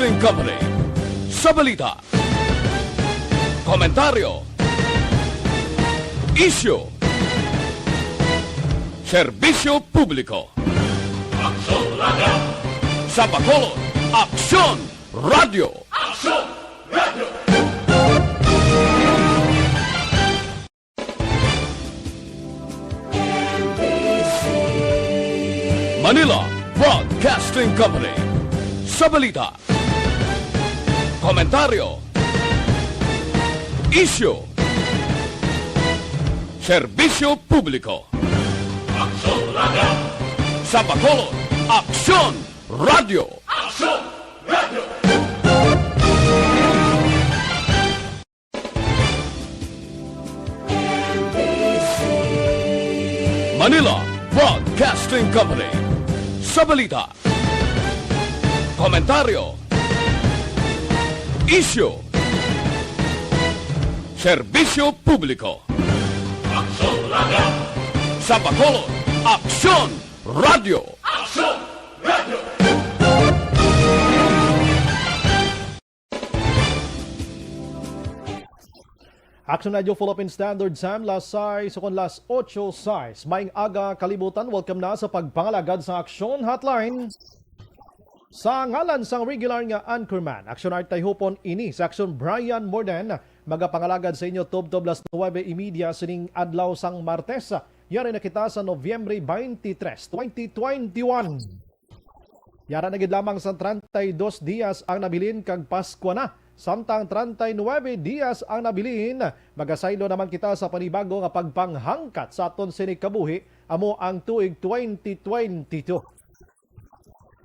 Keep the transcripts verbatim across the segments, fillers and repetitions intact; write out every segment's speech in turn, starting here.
Broadcasting Company. Sa balita, komentaryo, isyu, serbisyo publiko. Aksyon Radio. Sa Bacolod, Aksyon Radio. Aksyon Radio. Manila Broadcasting Company. Sa balita, komentaryo, isyu, serbisyo publiko. Aksyon Radio. Sa Bacolod, Aksyon Radio. Aksyon Radio. Manila Broadcasting Company. Sa balita, komentaryo, isyu, serbisyo publiko. Aksyon Radio. Sa Bacolod, Aksyon Radio. Aksyon Radio. Action Radio Philippine Standard Time, las sais ukon las ocho sais. Maayong aga, kalibutan. Welcome na sa pagpangalagad sa Aksyon Hotline. Sa ngalan sang regular nga anchorman, Action Art Tayhupon ini sa Action Brian Morden, magapangalagad sa inyo tubtob las nuwebe y media sining adlaw sang Martes. Yari na kita sa Nobyembre twenty-three, twenty twenty-one. Yara na gid lamang sa treinta y dos dias ang nabilin kag Paskwa na. Samtang treinta y nuebe dias ang nabilin, magasaylo naman kita sa panibago nga pagpanghangkat sa aton sini kabuhi, amo ang tuig twenty twenty-two.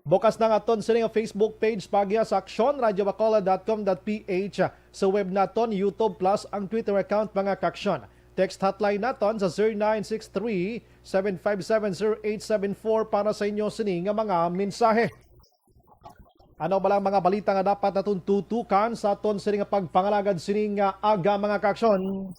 Bukas na nga aton sini nga Facebook page, pagya sa Aksyon, radyo bacolod dot com dot P H, sa web naton, YouTube, plus ang Twitter account, mga kaaksyon. Text hotline naton sa zero nine six three, seven five seven, zero eight seven four para sa inyo sini nga mga mensahe. Ano ba lang mga balita nga dapat naton tutukan sa aton sini nga pagpangalagad sini nga aga, mga kaaksyon?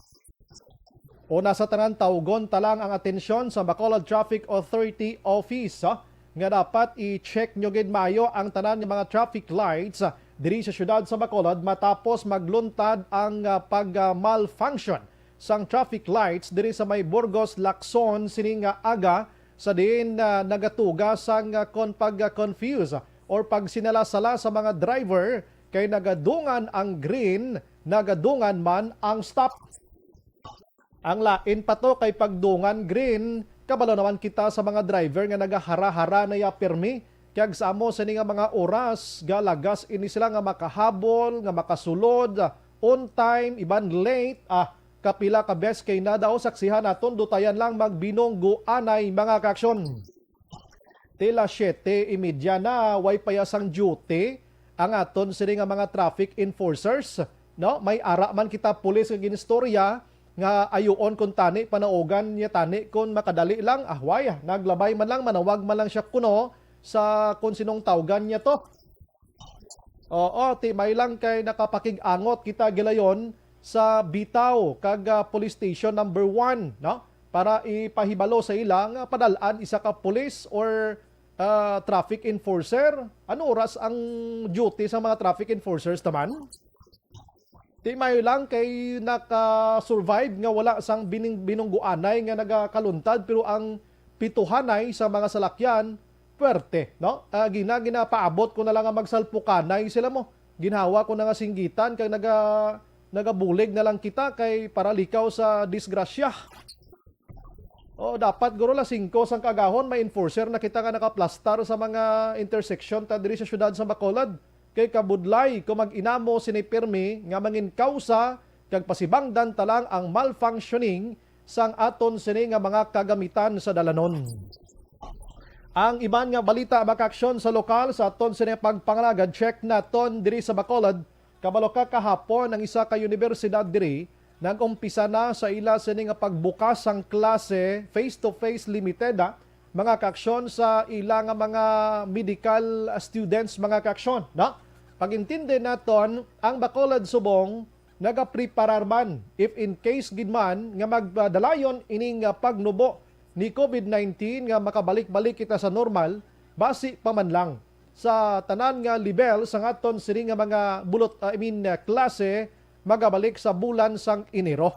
Una sa tanan, tawgon ta lang ang atensyon sa Bacolod Traffic Authority Office, ah, nga dapat i-check nyo gid maayo ang tanan nga mga traffic lights, ah, diri sa siyudad sa Bacolod matapos magluntad ang, ah, pag, ah, malfunction sang traffic lights diri sa may Burgos, Lacson sini nga aga, sa diin, ah, nagatuga sang, ah, kon pag, ah, confuse or pagsinala-sala sa mga driver kay nagadungan ang green, nagadungan man ang stop. Ang lain pa to kay pagdungan green, kabalo naman kita sa mga driver nga nagahara-hara na ya pirmi. Kag sa amo sini nga mga oras, galagas ini sila nga makahabol, nga makasulod on time, iban late. Ah, kapila ka bes kay na daw saksihan naton, dutayan lang magbinunggo anay, mga kaaksyon. Tila siete y media na, way payasang duty ang aton sini nga mga traffic enforcers, no? May ara man kita pulis nga ginistorya nga ayuon kuntani, panaugan niya tani kon makadali lang. Ahway, naglabay man lang, manawag man lang siya kuno sa kon sinong tawgan niya to. Oo, ti may lang kay nakapakig-angot kita gilayon sa Bitaw kag, ah, Police Station number one, no? Para ipahibalo sa ila nga padal-an isa ka pulis or, ah, traffic enforcer. Ano oras ang duty sa mga traffic enforcers naman? Ti mayo lang kay naka-survive nga wala sang bining-, binungguanay nga nagakaluntad, pero ang pituhanay sa mga salakyan, puwerte, no? Ah, gina-, ginapaabot ko na lang nga magsalpukanay sila mo. Ginhawa ko na nga singgitan kay naga-, nagabulig na lang kita kay para likaw sa disgrasya. O, dapat guro la singko sang kaagahon may enforcer na kita nga nakaplastar sa mga intersection ta diri sa siyudad sa Bacolod. Kay kabudlay kung mag-inamo sini pirmi nga mangin kawsa kag pasibangdan ta lang ang malfunctioning sang aton sini nga mga kagamitan sa dalanon. Ang iban nga balita, mga kaaksyon, sa lokal sa aton sini pagpangalagad, check naton diri sa Bacolod. Kabalo ka, kahapon ang isa ka universidad diri nag-umpisa na sa ila sini nga pagbukas sang klase, face-to-face limited, ah, mga kaaksyon, sa ila nga mga medical students, mga kaaksyon, no? Pag-intindi naton, ang Bacolod subong nagapreparar man if in case gid man nga magdalayon ining, ah, pagnubo ni COVID nineteen nga makabalik-balik kita sa normal, basi pa man lang. sa tanan nga level sa aton sini nga mga bulot, ah, I mean, ah, klase magabalik sa bulan sang Enero.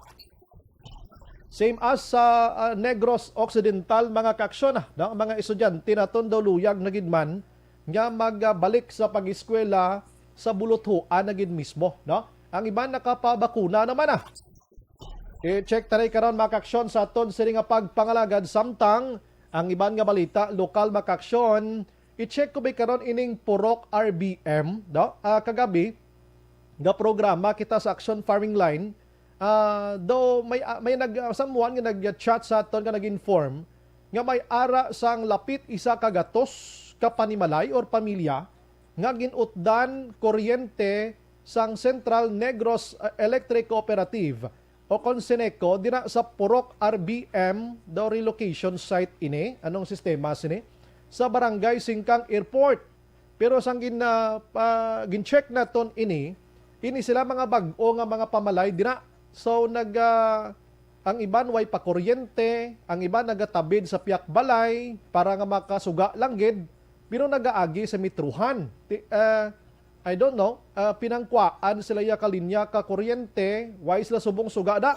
Same as sa, ah, Negros Occidental, mga kaaksyon, ah, no? Ang mga estudyante naton daw luyag na gid man nga magbalik sa pag-eskwela sa buluthoan na gid mismo, no? Ang iban nakapabakuna naman, ah. I-check ta na karon, mga kaaksyon, sa aton sini nga pagpangalagad, samtang ang iban nga balita lokal, mga kaaksyon, i-check ko ba karon ining Purok R B M, no? Ah, kagabi, nga programa kita sa Action Farming Line, ah, do may, ah, may nag, ah, someone nga nag-chat sa aton nga nag-inform nga may ara sang lapit isa ka gatos ka panimalay or pamilya nga ginutdan kuryente sang Central Negros, ah, Electric Cooperative o kon Ceneco dira sa Purok R B M daw relocation site ini. Anong sistema sini? Sa Barangay Singkang Airport. Pero sang gin, ah, pa, gin-check naton ini, ini sila mga bag-o nga mga pamalay dira. So nag, ah, ang iban way pa kuryente, ang iban nagatabid sa piyak balay para nga makasuga lang gid, pero nagaagi sa metrohan. Ti, ah, I don't know, ah, pinangkuhaan sila ya ka linya ka kuryente, way sila subong suga da.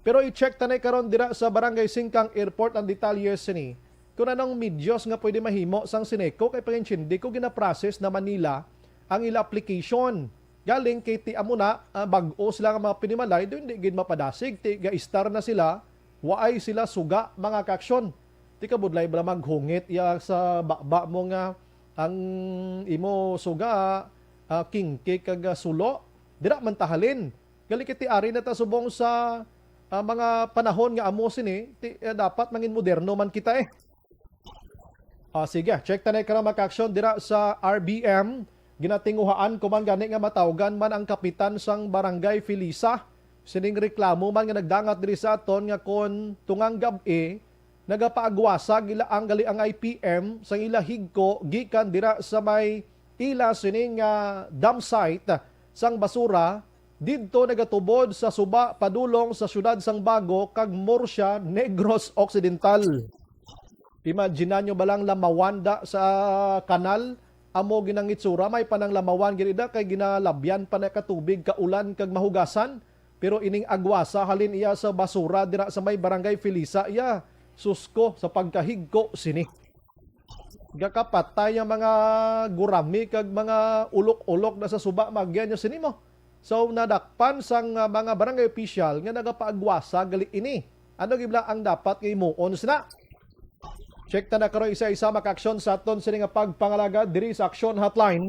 Pero i-check ta na karon dira sa Barangay Singkang Airport ang detalye sini. Kung anong medios nga pwede mahimo sang Ceneco, kay pangintindi ko ginaprocess naman nila ang ila application. Galing kay ti amo na, ah, bag-o sila nga mga panimalay, do hindi gid mapadasig, ti ga-estar na sila, waay sila suga, mga kaaksyon. Ti kabudlay bala maghungit ya sa baba mo nga ang imo suga, ah, kingki kag, ah, sulo. Dira man ta halin. Gali kay ti ari na ta subong sa, ah, mga panahon nga amo sini, ti, eh, dapat mangin moderno man kita, eh. Ah, sige, check ta na karon, mga kaaksyon, dira sa R B M. Ginatinguhaan ko man gani nga matawgan man ang kapitan sang Barangay Felisa. Sining reklamo man nga nagdangat diri sa aton nga kon tungang gab-i, nagapaagwasa gila ang gali ang I P M sang ila higko gikan dira sa may ila sining, ah, dump site sang basura didto nagatubod sa suba padulong sa siyudad sang Bago kag Murcia, Negros Occidental. Imagine nyo ba lang lamawan da sa kanal? Amo ginangitsura, may panang lamawan gid da kay ginalabyan pa na ka tubig, kaulan kag mahugasan. Pero ining agwasa halin iya sa basura dira sa may Barangay Felisa iya. Susko sa pagkahigko sini. Gakapatay ang mga gurami kag mga ulok-ulok na sa suba, magyan nyo sini mo. So, nadakpan sang, ah, mga barangay official nga nagapaagwasa gali ini. Ano gid bala ang dapat nga himuon sina? Check ta na karon isa-isa, mga kaaksyon, sa aton sini nga pagpangalagad diri sa Action Hotline.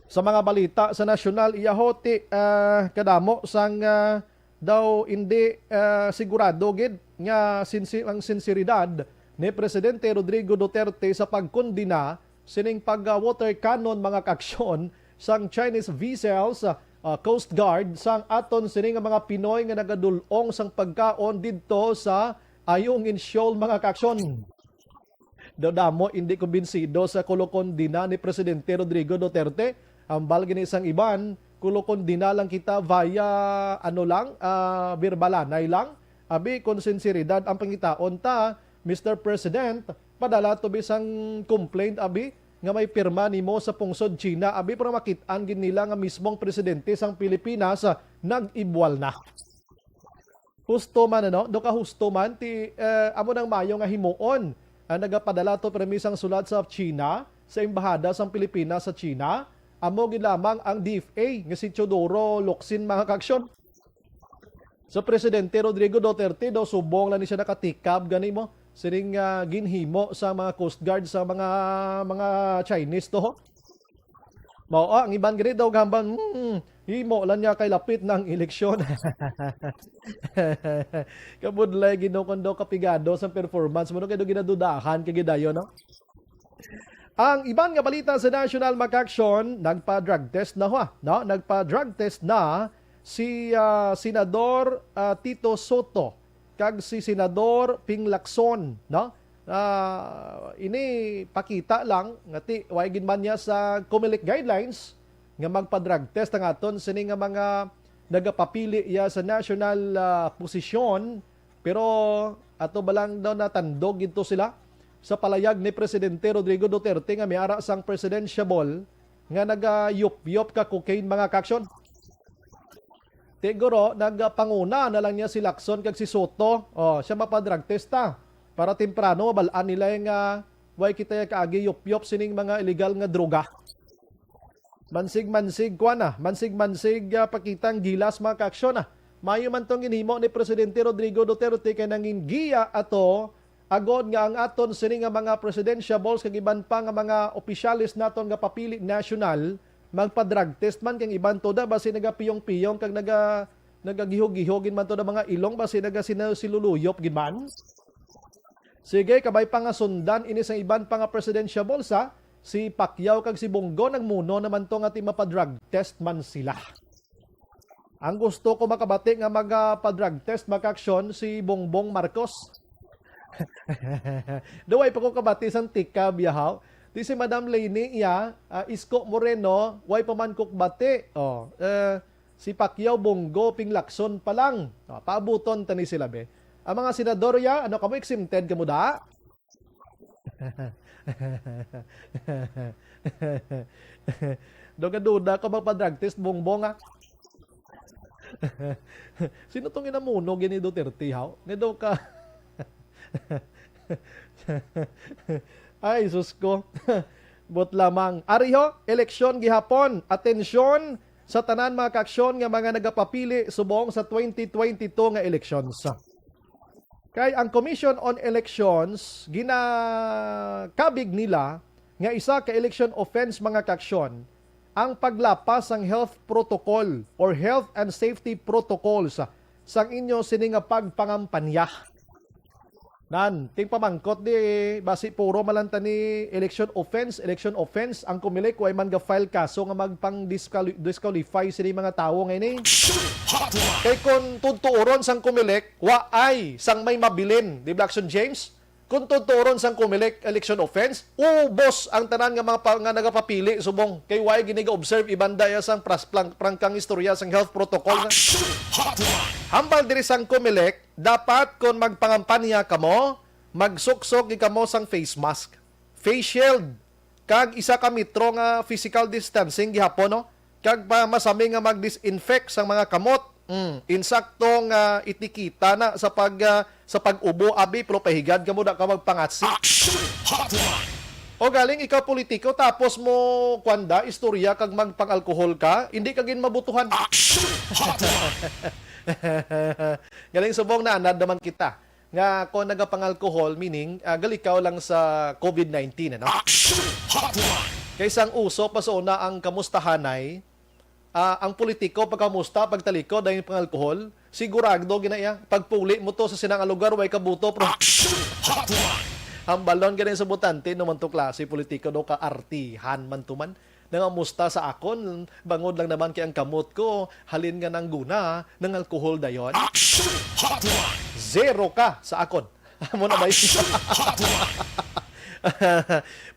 Sa mga balita sa nasyonal, iya ho ti, ah, kadamo sang, ah, daw indi, ah, sigurado gid nga sinsi-, ang sinseridad ni Presidente Rodrigo Duterte sa pagkondena sining pag, ah, water cannon, mga kaaksyon, sang Chinese vessels, ah, Coast Guard, sang aton sini nga mga Pinoy nga nagadul-ong sang pagkaon didto sa Ayungin Shoal, mga kaaksyon. Daw damo indi kumbinsido sa kolokondena ni Presidente Rodrigo Duterte. Hambal gani sang iban, kolokondena lang kita via, ano lang, ah, berbalanay lang. Abi, kon sinseridad ang pangitaon ta, Mister President, padala to bisang complaint, abi, nga may pirma nimo sa pungsod China, abi, para makit-an gid nila nga mismong presidente sang Pilipinas, ah, nag-ibwal na. Husto man, ano? Do ka husto man, ti, eh, amo nang mayo nga himuon. Ang nagapadala to permi sang sulat sa China, sa embahada sang Pilipinas sa China, amo gid lamang ang D F A nga si Teodoro Locsin, mga kaaksyon. Sa Presidente Rodrigo Duterte daw subong lang ni siya nakatikab gani mo sining, ah, ginhimo sa mga Coast Guard sa mga, mga Chinese to. Mao, ah, ang iban gani daw gahambal, "Hmm, himo lang niya kay lapit na ang eleksyon." Kabudlay, Ginoo, kon daw kapigado sa performance mo, no? Kay daw ginadudahan kay gidayon, no? Ang iban nga balita sa national, mga kaaksyon, nagpa-drug test na, ha, no? Nagpa-drug test na si, ah, Senador, ah, Tito Sotto kag si Senador Ping Lacson, no? Ah, ini pakita lang nga ti, way gid man niya sa Comelec guidelines nga magpa-drug test ang aton sini nga mga nagapapili iya sa national, ah, posisyon, pero ato ba lang daw natandog gid to sila? sa palayag ni Presidente Rodrigo Duterte nga may ara sang presidentiable nga nagayupyop ka cocaine, mga kaaksyon. Ti guro, nagpanguna na lang niya si Lacson kag si Soto. Oh, siya mapa-drug test ta. Para temprano, mabal-an nila nga way kita ya kaagi yupyop sining mga illegal nga droga. Mansig-mansig, kuwan na. Mansig-mansig, ah, pakita ang gilas, mga kaaksyon, ah. Mayo man tong ginhimo ni Presidente Rodrigo Duterte kay nangin giya ato agod nga ang aton sini nga mga presidentiables kag iban pa nga mga opisyales naton nga papili nasyonal, magpa-drug test man kay ang iban tuda basi nagapiyong-piyong kag naga-, nagagiho-giho gid man tuda mga ilong basi nagasinuluyop gid man. Sige, kabay pa nga sundan ini sang iban pa nga presidentiables, ha. Si Pacquiao kag si Bong Go nagmuno naman to nga ti mapa-drug test man sila. Ang gusto ko makabati nga magpa-drug test, mga kaaksyon, si Bongbong Marcos. Daw way pa ko kabati sang tikab, yahaw. Di si Madam Leni, iya, ah, Isko Moreno, way pa man ko kabati. Oh, eh, si Pacquiao, Bong Go, Ping Lacson pa lang. Oh, paabuton ta ni sila, be. Ang mga senador, ya, ano kamo, exempted kamo da? Duga-duda ko magpa-drug test, Bongbong, ah. Sino tong inamuno gini Duterte, haw? Nga daw ka. Ay, sus ko. But lamang. Ari ho, eleksyon gihapon. Atensyon sa tanan, mga kaaksyon, nga mga nagapapili subong sa twenty twenty-two nga elections. Kay ang Commission on Elections, ginakabig nila nga isa ka election offense, mga kaaksyon, ang paglapas sang health protocol or health and safety protocols sang inyo sini nga pagpangampanya. Nan, ting pamangkot di, basi puro man lang ta ni election offense, election offense, ang Comelec way man ga-file kaso nga magpang-disquali-, disqualify sini mga tawo nga ini. Kay kung tutuoron sang Comelec, wa ay sang may mabilin, di ba, Action James? Kung tutuoron sang Comelec election offense, ubos ang tanan nga mga pa, nga nagapapili subong kay way gini ga-observe iban daya sang pras-, plang-, prangkang istorya sang health protocol. Hambal diri sang Comelec, dapat kon magpangampanya kamo, magsuksok gid kamo sang face mask, face shield, kag isa ka metro nga physical distancing gihapon, no? Kag pa masami nga mag-disinfect sang mga kamot. Mm, insakto nga etiketa na sa pag, ah, sa pag-ubo, abi, pero pahigad kamo da ka magpangatsi. O galing ikaw politiko tapos mo, kwanda, istorya kag magpang-alkohol ka, hindi ka gin mabutuhan. Galing subong na anad naman kita nga kung nagapangalkohol, meaning, ah, galikaw lang sa covid nineteen, ano? Kay sang uso pa sa una ang kamustahanay, ah, ang politiko pagkamusta, pagtalikod ang pangalkohol, sigurado gina iya. Pagpuli mo to sa sinang lugar, way kabuto, pero hambalon gani sa botante, no man to klase politiko, no, kaartihan man to man. Nangamusta sa akon, bangod lang naman kay ang kamot ko, halin nga nangguna, nangalkohol dayon. Action Hotline! Zero ka sa akon. Amo na ba yun? Action Hotline!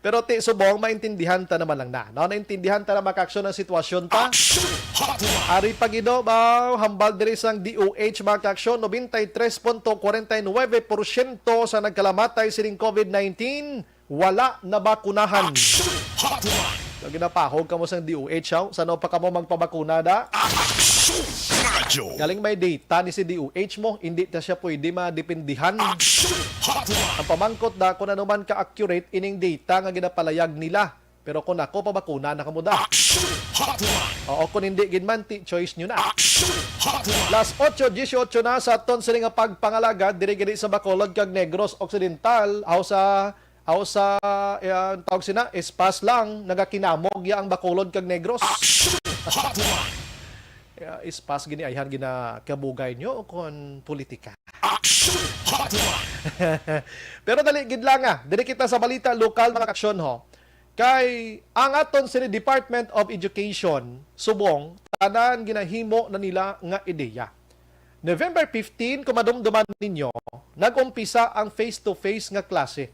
Pero ti subong, maintindihan ta naman lang na, no? Naintindihan ta na, mga kaaksyon, ang sitwasyon ta. Action Hotline! Ari pa gid, no, ba, hambal diri sang D O H, mga kaaksyon, nobenta y tres punto kwarenta y nuwebe porsyento sa nagkalamatay sining covid nineteen wala nabakunahan. Action Hotline! So, ginapahog kamo sang D O H, haw? Sano pa kamo magpabakuna da? Action Radyo! Galing may data ni si D O H mo, hindi ta siya pwede madepindihan. Action Hotline! Ang pamangkot da, kung ano man ka-accurate ining data nga ginapalayag nila. Pero kung ako, pabakuna na kamo da. Action Hotline! Oo, kung hindi gid man, ti choice nyo na. Action Hotline! Las otso dieciocho na sa aton sini nga pagpangalagad, diri gid sa Bacolod kag Negros Occidental, aw sa Aw sa, eh, ang tawag sina, Espas lang, nagakinamog ya ang Bacolod kag Negros. Action Hotline! Ya, Espas gini ayhan ginakabugay nyo o kon politika? Action Hotline! Pero dali gid lang, ah. Diri kita sa balita lokal, mga kaaksyon, ho. Kay ang aton sini Department of Education, subong, tanan ginahimo na nila nga ideya. November fifteen, kung madumduman ninyo, nag-umpisa ang face-to-face nga klase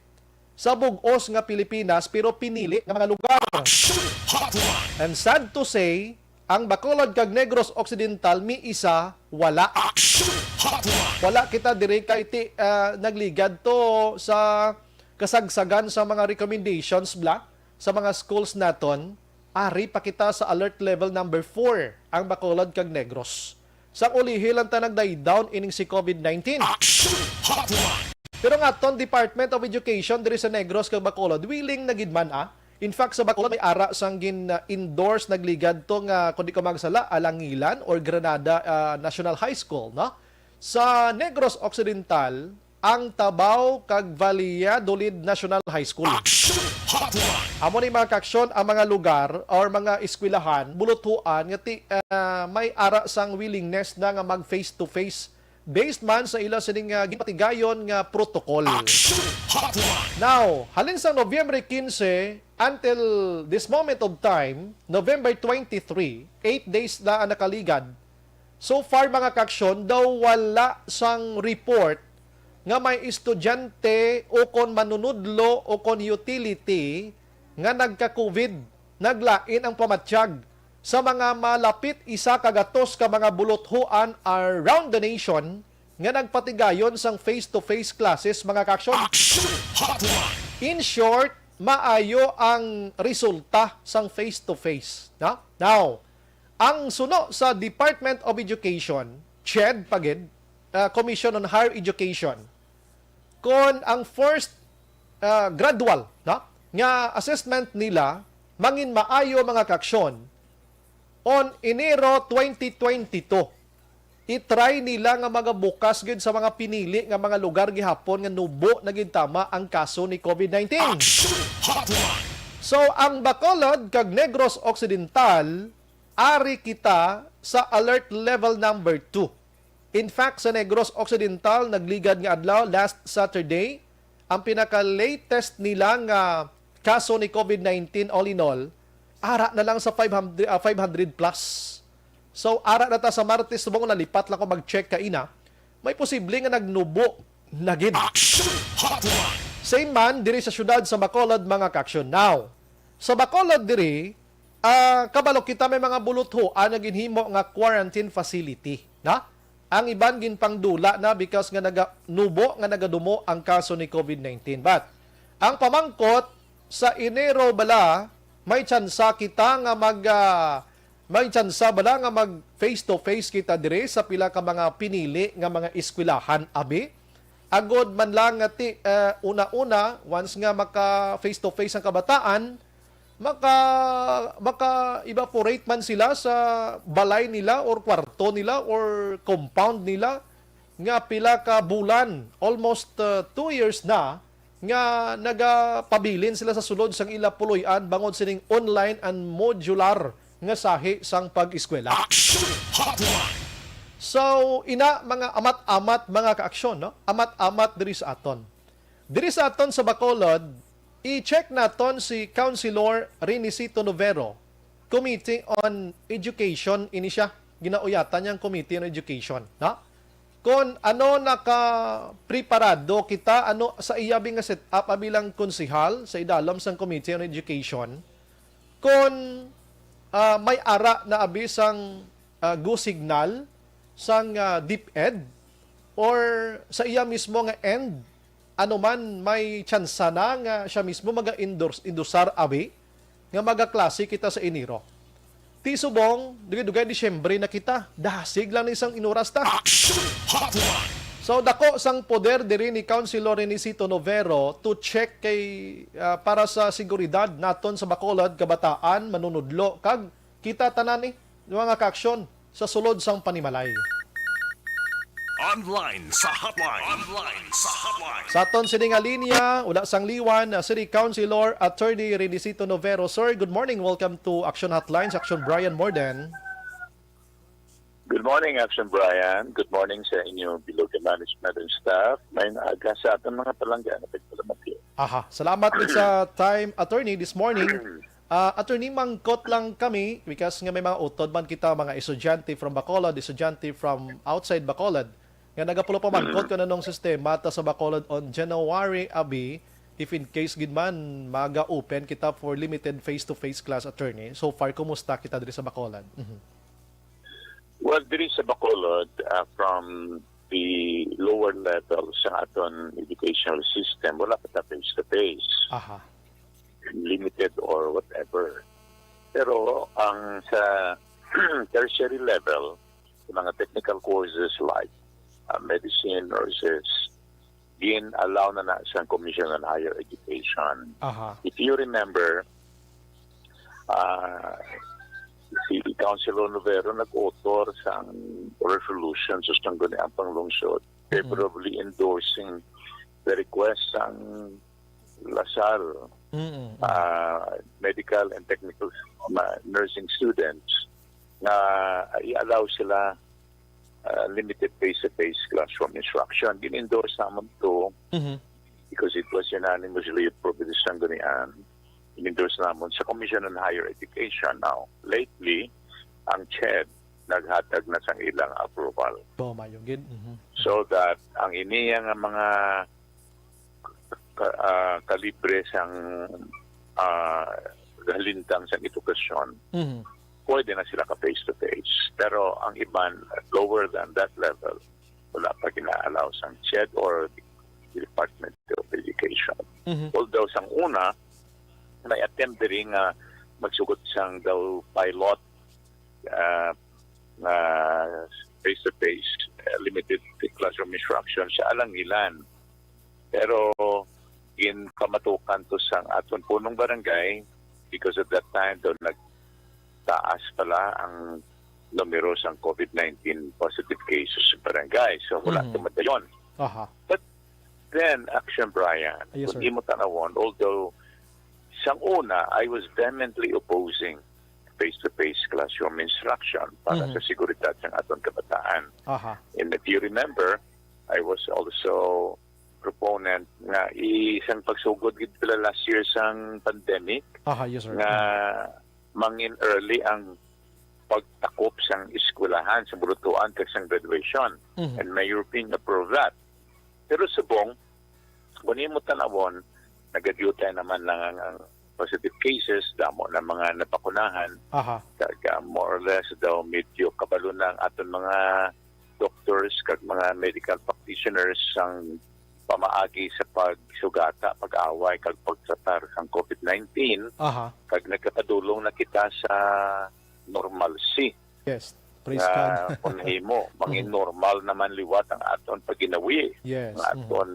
sa bug-os nga Pilipinas, pero pinili nga mga lugar. Action Hotline! And sad to say, ang Bacolod kag Negros Occidental miisa wala. Action Hotline! Wala kita diri kay ti, ah, nagligad to sa kasagsagan sa mga recommendations bala sa mga schools naton, ari pa kita sa alert level number four ang Bacolod kag Negros. Sang ulihi lang ta nag-die down ining si COVID nineteen. Action Hotline! Pero nga aton Department of Education diri sa Negros kag Bacolod, willing na gid man, ah. In fact, sa Bacolod may ara sang gin-endorse, nagligad to nga, kung di ko magsala, Alangilan or Granada, ah, National High School, no? Sa Negros Occidental, ang Tabaw kag Valladolid National High School. Action Hotline! Amo ni, mga kaaksyon, ang mga lugar or mga eskwelahan, buluthuan nga ti-, ah, may ara sang willingness na nga mag face to face based man sa ila sining, ah, ginpatigayon nga protocol. Action Hotline! Now, halin sa Nobyembre quince until this moment of time, November twenty-three, eight days na ang nakaligad. So far, mga kaaksyon, daw wala sang report nga may estudyante o kon manunudlo o kon utility nga nagka-COVID. Naglain ang pamatyag sa mga malapit isa ka gatos ka mga buluthuan around the nation nga nagpatigayon sang face-to-face classes, mga kaaksyon. Action Hotline! In short, maayo ang resulta sang face-to-face, no? Now, ang suno sa Department of Education, CHED pa gid, ah, Commission on Higher Education, kon ang first, ah, gradual, no, nga assessment nila mangin maayo, mga kaaksyon, on Enero twenty twenty-two, i-try nila nga magabukas gid sa mga pinili nga mga lugar gihapon nga nubo na gid tama ang kaso ni COVID nineteen. Action Hotline! So, ang Bacolod kag Negros Occidental, ari kita sa alert level number two. In fact, sa Negros Occidental, nagligad nga adlaw, last Saturday, ang pinaka-latest nila nga kaso ni COVID nineteen, all in all, ara na lang sa five hundred, ah, five hundred plus. So, ara na ta sa Martes, subong nalipat lang ko mag-check kaina, may posible nga nagnubo na gid. Action Hotline! Same man diri sa siyudad sa Bacolod, mga kaaksyon. Now, sa Bacolod diri, ah, kabalo kita may mga buluthoan nga ginhimo nga quarantine facility, na? Ang iban ginpangdula na because nga naganubo nga nagadumo ang kaso ni COVID nineteen. But ang pamangkot, sa Enero bala, may tsansa kita nga mag, ah, may tsansa bala nga mag face to face kita diri sa pila ka mga pinili nga mga eskwelahan, abi? Agod man lang nga ti, ah, una-una, once nga maka face to face ang kabataan, maka, maka-evaporate man sila sa balay nila or kwarto nila or compound nila nga pila ka bulan, almost, uh, two years na, nga nagapabilin sila sa sulod sang ila puloy-an bangod sining online and modular nga sahi sang pag-eskwela. Action Hotline! So, ina, mga amat-amat, mga kaaksyon, no? Amat-amat diri sa aton. Diri sa aton sa Bacolod, i-check naton si Councilor Renicito Novero, Committee on Education ini siya. Ginauyatan niya ang Committee on Education, no? Kon ano nakapreparado kita, ano sa iya bi nga setup, abi, bilang konsehal sa idalom sang Committee on Education, kon, ah, may ara na abi sang, ah, go signal sang, ah, DepEd or sa iya mismo nga end, ano man, may tsansa na nga siya mismo maga-endorse, endosar, abi, nga magaklase kita sa Enero. Ti subong, dugay-dugay Disyembre na kita. Dasig lang ni sang inuras ta. Action Hotline! So, dako sang poder diri ni Councilor Renicito Novero to check kay, ah, para sa seguridad naton sa Bacolod, kabataan, manunudlo, kag kita tanan, eh, mga kaaksyon sa sulod sang panimalay. Online sa hotline. Online sa hotline. Sa aton sini nga linya, wala sang liwan, uh, City Councilor Attorney Renicito Novero. Sir, good morning. Welcome to Action Hotline, sa Action Brian Morden. Good morning, Action Brian. Good morning sa inyo bilog nga management and staff. May naaga sa aton mga palangga na pagpalamatyo. Aha, salamat gid sa time, Attorney, this morning. Ah, Attorney, mangkot lang kami, because nga may mga utod man kita, mga estudyante from Bacolod, estudyante from outside Bacolod, nga nagapulo pa mangkot kung anong sistema ta sa Bacolod on January, abi, if in case gid man, maga-open kita for limited face-to-face class, Attorney. So far, kumusta kita diri sa Bacolod? Mhm. Well, diri sa Bacolod, ah, from the lower levels sa aton educational system, wala pa ta face-to-face. Aha. Limited or whatever. Pero ang sa tertiary level, sa mga technical courses like, ah, medicine, nurses, gin-allow na na sa Commission on Higher Education. Aha. If you remember, ah, si Councilor Novero nag-author sang resolution sa Sangguniang Panglungsod, Mm-mm. favorably endorsing the request sang LASAL, Mm-mm. ah, medical and technical, ma-, nursing students nga i-allow sila, ah, limited face-to-face classroom instruction. Gin-endorse naman to Mhm. because it was unanimously approved sa Sanggunian. Gin-endorse naman sa Commission on Higher Education. Now, lately, ang CHED naghatag na sang ilang approval. Bo, mayo gid. Mhm. So that ang iniya nga mga ka-, ah, kalibre sang, ah, halintang sang edukasyon, Mhm. pwede na sila ka face-to-face. Pero ang iban, lower than that level, wala pa gina-allow sang CHED or Department of Education. Mhm. Although sang una, may attempt diri nga magsugod sang daw pilot, ah, nga face-to-face, ah, limited classroom instruction sa Alangilan. Pero ginpamatukan to sang aton punong barangay because at that time daw nagtaas pala ang numero sang COVID nineteen positive cases sa barangay. So, wala Mhm. to madayon. Aha. But then, Action Brian, Yes, kung sir. imo tanawon, although sang una, I was vehemently opposing face-to-face classroom instruction para Mhm. sa seguridad sang aton kabataan. Aha. And if you remember, I was also proponent nga isang pagsugod gid sila last year sang pandemic Aha, yes, sir. nga mangin early ang pagtakop sang eskwelahan, sa bulutuan, kag sang graduation. Mhm. And Mayor Ping approved that. Pero subong, kung imo tanawon, nagadyutay naman lang ang, ang positive cases, damo na mga nabakunahan, Aha. kag, ah, more or less daw medyo kabalo na ang aton mga doctors kag mga medical practitioners sang pamaagi sa pagsugata, pag-away, kag pagtratar sang COVID nineteen, Aha. kag nagkakadulong na kita sa normalcy Yes. Praise nga God. kung nahimo, mangin Mhm. normal naman liwat ang aton pagginawi, Yes. ang Mhm. aton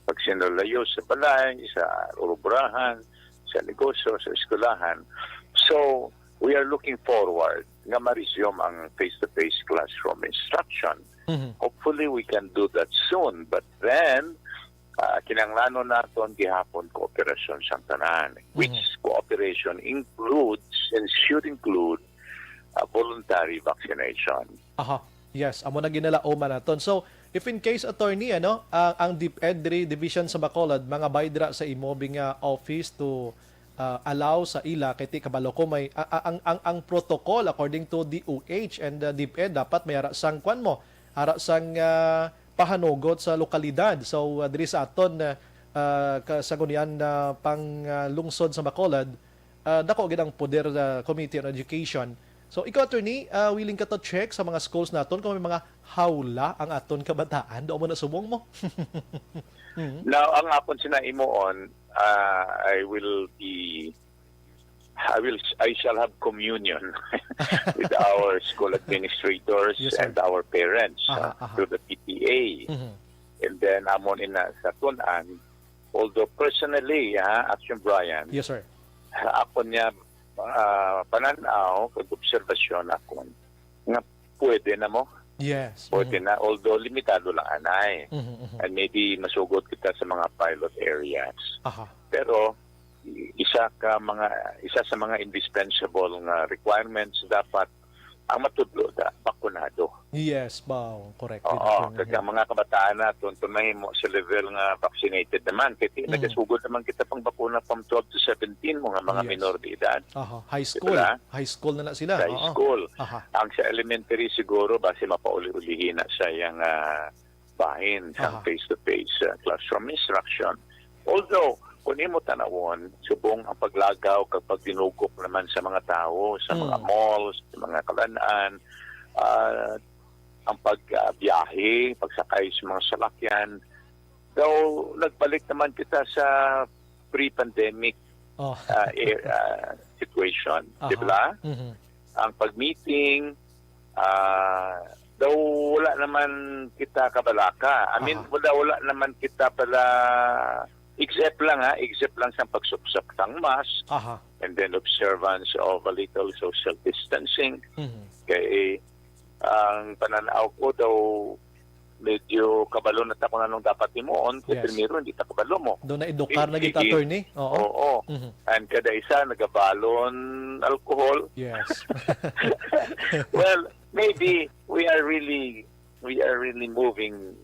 pagsinalayo sa balay, sa urubrahan, sa negosyo, sa eskwelahan. So, we are looking forward nga ma-resume ang face-to-face classroom instruction. Mhm. Hopefully, we can do that soon. But then, ah, kinahanglanon naton gihapon kooperasyon sang tanan, which Mhm. cooperation includes and should include, ah, voluntary vaccination. Aha. Yes, amo na ginalaoman naton. So, if in case, attorney, ano, ang, ang DepEd diri, division sa Bacolod, mga baydra sa imo bing, ah, office to, ah, allow sa ila, kay ti kabalo ko may, a-, a-, ang, ang, ang protocol according to DOH and, ah, DepEd, dapat may ara sang kwan mo, ara sang, ah, pahanugot sa lokalidad. So, ah, diri sa aton, ah, ah, ka-, sa Sangguniang, ah, pang, ah, lungsod sa Bacolod, ah, dako gid ang poder sa Committee on Education. So, ikaw, attorney, ah, willing ka to check sa mga schools naton kung may mga hawla ang aton kabataan? Doon mo na subong mo? Mhm. Now, ang akon sina imuon, ah, I will be, I will, I shall have communion with our school administrators Yes, sir. and our parents, Aha, ah, aha. through the P T A. Mhm. And then, amon ina sa tunan, although personally, ha, Action Brian, Yes, sir. ako niya, ah, pananaw, kag obserbasyon ako, nga pwede na mo. Yes. Pwede Mhm. na, although limitado lang anay. Mhm, mhm. And maybe masugot kita sa mga pilot areas. Aha. Pero i-, isa ka mga, isa sa mga indispensable nga requirements dapat ang matudlo da, bakunado. Yes, baw. Correct. Oo, Yun, yun, kag yun. ang mga kabataan naton, kung mahimo sa level nga vaccinated naman, kay ti-, Mm. nagasugod naman kita pang bakuna from twelve to seventeen, mga, mga Yes. minor de edad. Aha, high Di school. ba? High school na na sila. Sa high Oo. school. Aha. Ang sa elementary siguro, basi mapauli-ulihi na sa iyang, ah, bahin sa Aha. face-to-face, ah, classroom instruction. Although, kung imo tanawon, subong ang paglagaw kag pagdinugok naman sa mga tawo, sa mga Mm. malls, sa mga kalan-an, ah, ang pag, ah, biyahe, pagsakay sa mga salakyan, Though nagbalik naman kita sa pre-pandemic Oh. ah, eh, ah, situation, di Aha. ba? Mhm. Ang pag-meeting, ah, daw wala naman kita kabalaka. I mean, Aha. wala, wala naman kita pala, except lang ha, except lang sa pagsuksak sang mask, Aha. and then observance of a little social distancing. Mhm. Kay ang pananaw ko daw, medyo kabalo na ta kung anong dapat himuon, kay Yes. primero, hindi ta kabalo mo. Doon na edukar na Sige. kita, attorney. Oo. Oo. Mhm. And kada isa nagabalon alcohol. Yes. Well, maybe we are really, we are really moving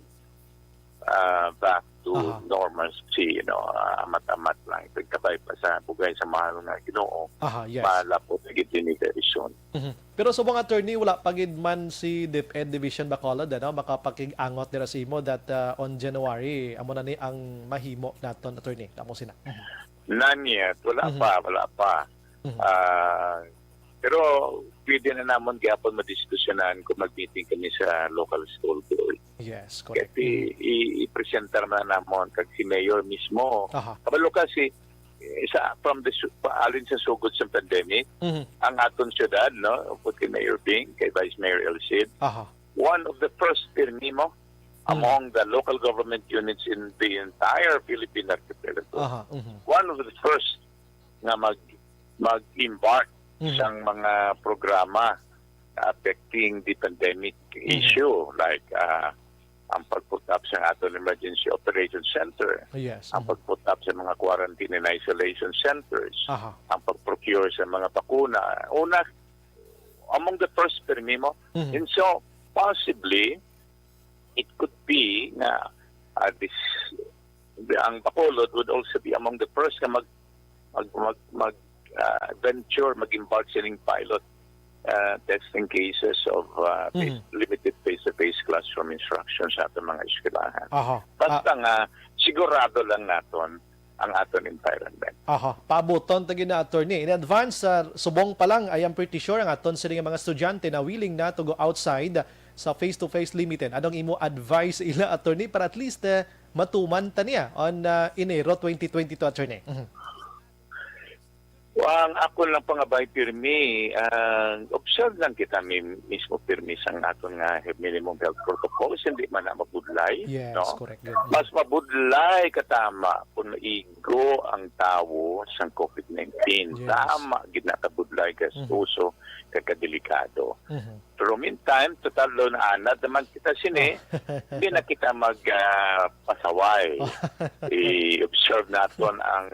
uh, back to Aha. normalcy, you know, uh, amat-amat lang. Pagkabay pa sa bugay sa mahal nga Ginoo, Aha, yes. malapot na gid ini very soon. Mhm. Pero subong, attorney, wala pa gid man si DepEd Division Bacolod, ano, makapakig-angot dira sa imo that, uh, on January, amo na ni ang mahimo naton, attorney. Amo sina. Mhm. Not yet. Wala Mhm. pa, wala pa. Mhm. Ah, pero pwede na namon gyapon madiskusyonan kung mag-meeting kami sa local school board. Yes, correct. Kaya i-, i-, i-presentar na namon kag si Mayor mismo. Aha. Kabalo ka si, eh, sa, from the su-, pa-, alin sa sugod sa pandemic, Mhm. ang aton syudad, no, upod kay Mayor Bing, kay Vice Mayor El Cid, Aha. one of the first, pirmi mo, Mhm. among the local government units in the entire Philippine archipelago. Aha, mhm. One of the first nga mag, mag-embark Mhm. sang mga programa affecting the pandemic Mhm. issue, like, ah, ang pag-put up sa aton emergency operation center, Yes, ang mhm. pag-put up sa mga quarantine and isolation centers, Aha. ang pag-procure sa mga bakuna. Una, among the first, pirmi mo. Mhm. And so, possibly, it could be nga, ah, this, the, ang Bacolod would also be among the first nga mag, mag, mag, mag, ah, venture, mag-embark sining pilot, ah, testing cases of, ah, face, Mhm. limited face-to-face classroom instruction sa aton mga eskwelahan. Aha. Basta Ah. nga, sigurado lang naton ang aton environment. Aha. Paabuton ta gid na, attorney. In advance, ah, subong pa lang, I am pretty sure ang aton sini nga mga estudyante na willing na to go outside sa face-to-face limited. Anong imo advice sa ila, attorney, para at least, eh, matuman ta niya on, ah, Enero twenty twenty-two, attorney? Mhm. Ang akon lang pangabay, pirmi, ah, observe lang kita mi-, mismo, pirmi, sang aton nga minimum health protocols, hindi man na mabudlay, Yes, no? correct, good. Mas mabudlay katama kung igo ang tawo sang COVID nineteen. Yes. Tama gid na kabudlay, Mhm. gastuso, kag kadelikado. Mhm. Pero meantime, total daw naanad naman kita sini, Oh. hindi na kita mag, ah, pasaway. I-observe naton ang,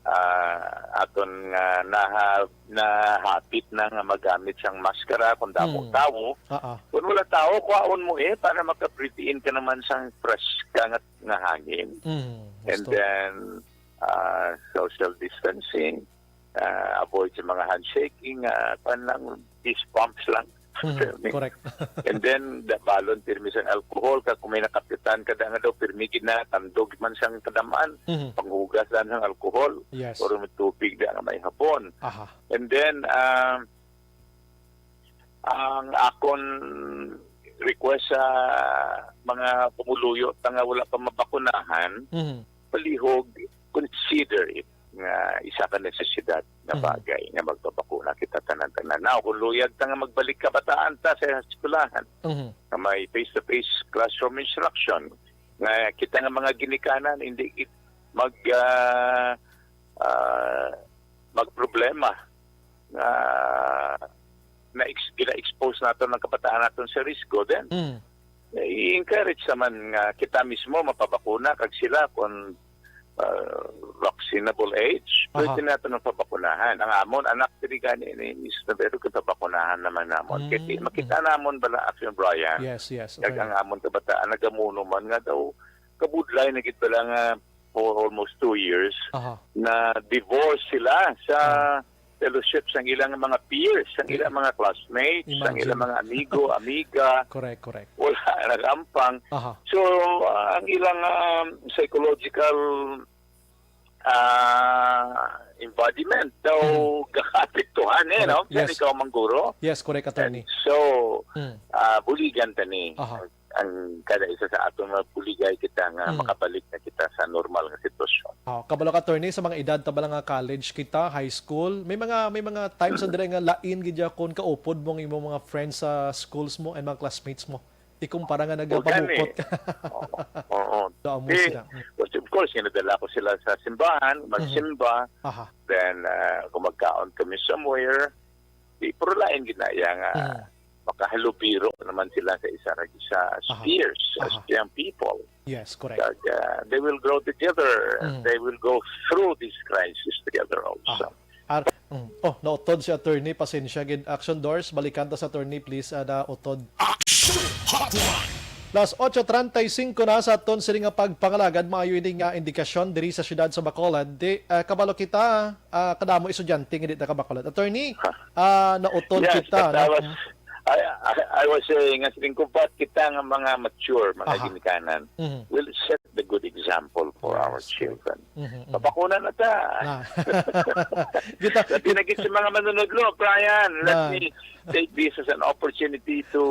ah, aton nga naha-, nahapit na nga magamit sang maskara kung damo Mm. tawo. Ah, ah. Kung wala tawo, kwaon mo, eh, para maka-breathe in ka naman sang fresh ka nga, nga hangin. Mm, And gusto. then, ah, social distancing, ah, avoid sa mga handshaking, ah, kwan lang, fist bumps lang. Mhm, Pirmi. correct. And then, da-, balon pirmi sang alcohol, kag kung may nakapitan ka da nga daw, pirmi gid na, tandog man sang kadaman, Mhm. panghugas lang sang alcohol, Yes. or may tubig da nga may habon. Aha. And then, ah, ang akon request sa mga pumuluyo ta nga wala pa mabakunahan, Mhm. palihog, consider it nga isa ka necesidad nga Mhm. bagay nga magpabakuna kita tanan-tanan. Now, kung luyag ta nga magbalik kabataan ta sa eskwelahan, Mhm. nga may face-to-face classroom instruction, nga kita nga mga ginikanan, hindi gid mag, ah, ah, magproblema nga na-ex-, gina-expose naton ang kabataan naton sa risgo, then Mm. i-encourage naman nga kita mismo mapabakuna, kag sila kung, ah, vaccinable age, Aha. pwede naton ang pabakunahan. Ang amon anak diri gani ni Miss Navero, kay pabakunahan naman namon. Kay di Mm, makita mm. namon bala, Action Brian, Yes, yes, kag attorney. ang amon kabataan nagamuno man nga daw kabudlay na gid bala nga for almost two years, Aha. na divorce sila sa Ah. fellowship sang ilang mga peers, sang Di-, ilang mga classmates, sang imagine. ilang mga amigo, amiga. Correct, correct. Wala nag-ampang. Aha. So, ah, ang ilang, um, psychological, ah, embodiment daw Mm. gakapektuhan, eh, Correct. no? Yan Yes. ikaw, Mangguro. Yes, correct, attorney. And so, Mm. ah, buligan ta ni. Aha. ang kada isa sa aton mabuligay kita nga Mm. makabalik na kita sa normal nga sitwasyon. Oh, kabalo ka, attorney, sa mga edad ta bala nga college kita, high school, may mga, may mga times na diri nga lain gid ya kung kaupod mo ang imong mga friends sa schools mo and mga classmates mo. Ikumpara nga O, gani. nagapabukot ka. Oo. Oo. Damo Eh, sila. Mm. Of course, nga nadala ko sila sa simbahan, Mhm. magsimba, Aha. then, ah, kung magkaon kami somewhere, di, pero lain gid na iya nga Mhm. makahalubiro naman sila sa isa ra sa Aha. peers, as Aha. young people. Yes, correct. Kag, ah, they will grow together. Mm. They will go through this crisis together also. Aha. Ar-, mm. Oh, nautod si attorney. Pasensya gid. Action Doors, balikan ta sa attorney, please. Ah, nautod. Action Hotline! Las ocho treinta y cinco na sa aton sini nga pagpangalagad. Maayo ini nga indikasyon diri sa siyudad sa Bacolod. Di, ah, kabalo kita, ah, kadamo estudyante nga di nakabacolod. Attorney, Ha. ah, nautod Yes, kita, but I no? was, Mm. I, I, I was saying, as in, kubat kita nga mga mature, mga Aha. ginikanan, Mhm. will set the good example for our Yes, correct. children. Mhm, mhm. Mabakuna na ta. Na. Kita, Labi na gid sa mga manunudlo, Brian, let Na. me take this as an opportunity to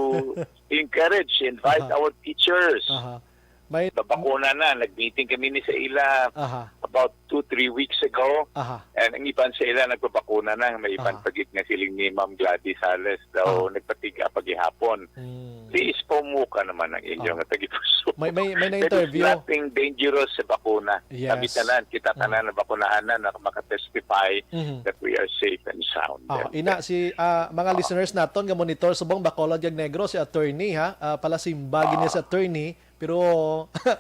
encourage, invite Aha. our teachers. Aha. May Babakuna na. Nag-meeting kami ni sa ila Aha. about two, three weeks ago. Aha. And ang iban sa ila nagpabakuna na. May iban Aha. pa gid nga siling ni Ma'am Gladys Sales daw Aha. nagpatiga pa gihapon. Hmm. Please, pamuka naman ang inyo Aha. nga tagipuso. May, may, may There is na-interview. nothing dangerous sa bakuna. Yes. Kami tanan, kita Mm. tanan na bakunahan na, na makatestify Mhm. that we are safe and sound. Ah, And, ina, uh, si, ah, mga ah. listeners naton nga monitor subong Bacolod kag Negros, si attorney, ha? Ah, palasimba gid niya Ah. si attorney, pero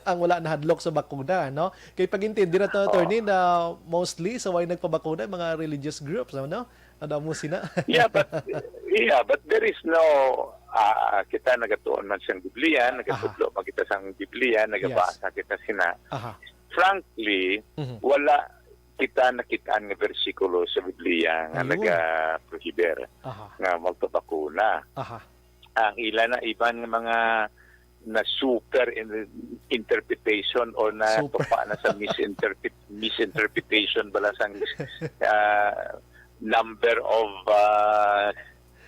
ang wala nahadlok sa bakuna, no? Kay pag-intindi na to, Ah. attorney, na mostly sa way nagpabakuna, mga religious groups, no? Ano mo sina? Yeah, but, yeah, but there is no, ah, kita nagatuon man sang Biblia, Aha. nagatudlo man kita sang Biblia, Yes. nagabasa kita sina. Aha. Frankly, Mhm. wala kita nakit-an nga bersikulo sa Biblia nga Ayun. nagaprohibir Aha. nga magpabakuna. Aha. Ang ila na iban nga mga na super in-, interpretation o na Super. tupa na sa misinterpret-, misinterpretation bala sang, ah, number of, ah,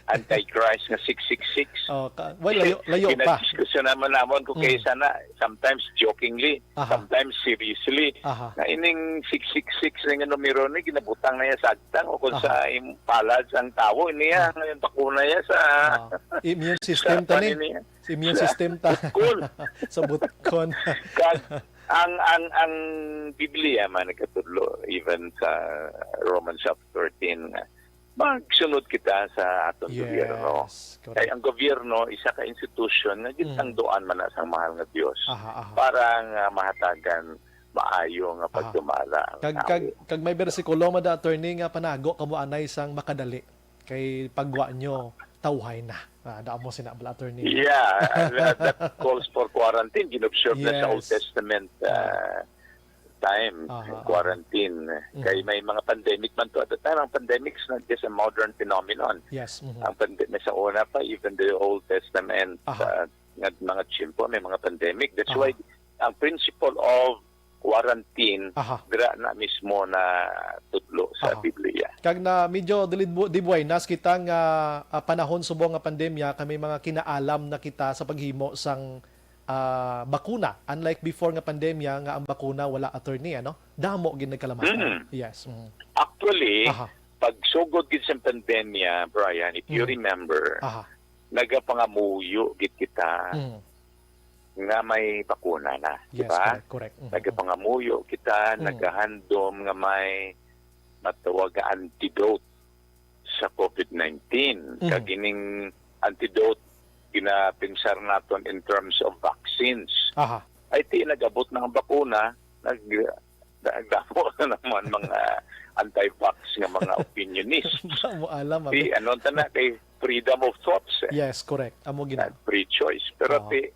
Antichrist nga six six six. Oh, ka-, well, layo, layo pa. Ginadiskusyonan man namon kung Mm. kay sana, sometimes jokingly, Aha. sometimes seriously. Aha. Nga ining six six six na nga numero ni ginabutang na niya sa agtang o kung Aha. sa im-, palad sang tawo, niya, Ah. ngayon bakuna niya sa, Ah. Immune sa system ta ni. panin niya. Sa immune Sa system ta. butkon. Sa butkon. Kag ang, ang, ang Biblia man nagkatudlo, even sa Romans chapter thirteen, nga magsunod kita sa aton Yes, gobyerno. correct. Kay ang gobyerno, isa ka institusyon nga Mm. gintangdoan man na sang mahal nga Dios Aha, aha. para nga mahatagan maayo nga Aha. pagdumala ang Kag, tawo. kag, kag may bersikulo man da, attorney, nga panago kamo anay sang makadali. Kay pagwa nyo, tawhay na. Ah, damo sina bala, attorney. Yeah, uh, that calls for quarantine. Ginobserve na sa Old Yes. Testament, Ah. uh, time, Aha, aha. quarantine. Mhm. Kay may mga pandemic man to at the time. Ang pandemic is not just a modern phenomenon. Yes, mhm. Ang pandemic sa una pa, even the Old Testament, Aha. uh, nga mga tiyempo, may mga pandemic. That's Aha. why ang principle of quarantine, Aha. dira na mismo na tudlo sa Aha. Biblia. Kag na medyo dili bu-, di buenas kita nga, ah, panahon subong nga pandemya, kay may mga kinaalam na kita sa paghimo sang, ah, bakuna. Unlike before nga pandemya nga ang bakuna wala, attorney, ano? Damo gid nagkalamatan. Mm. Yes. Mm. Actually, Aha. pagsugod gid sa pandemya, Brian, if you Mm. remember, Aha. nagapangamuyo gid kita Mm. nga may bakuna na, di Yes, ba? correct, correct. Mm, mm. Nagapangamuyo kita, Mm. nagahandom nga may matawag nga antidote sa covid nineteen. Mm. Kag ining antidote, ginapinsar naton in terms of vaccines. Aha. Ay, ti, nag-abot na ang bakuna, nag-, nagdamo na naman mga anti-vax nga mga opinionists. Damo alam, Di, abi. ano, ta na, kay freedom of thoughts, eh. Yes, correct. Amo gina. And free choice. Pero Oo. ti,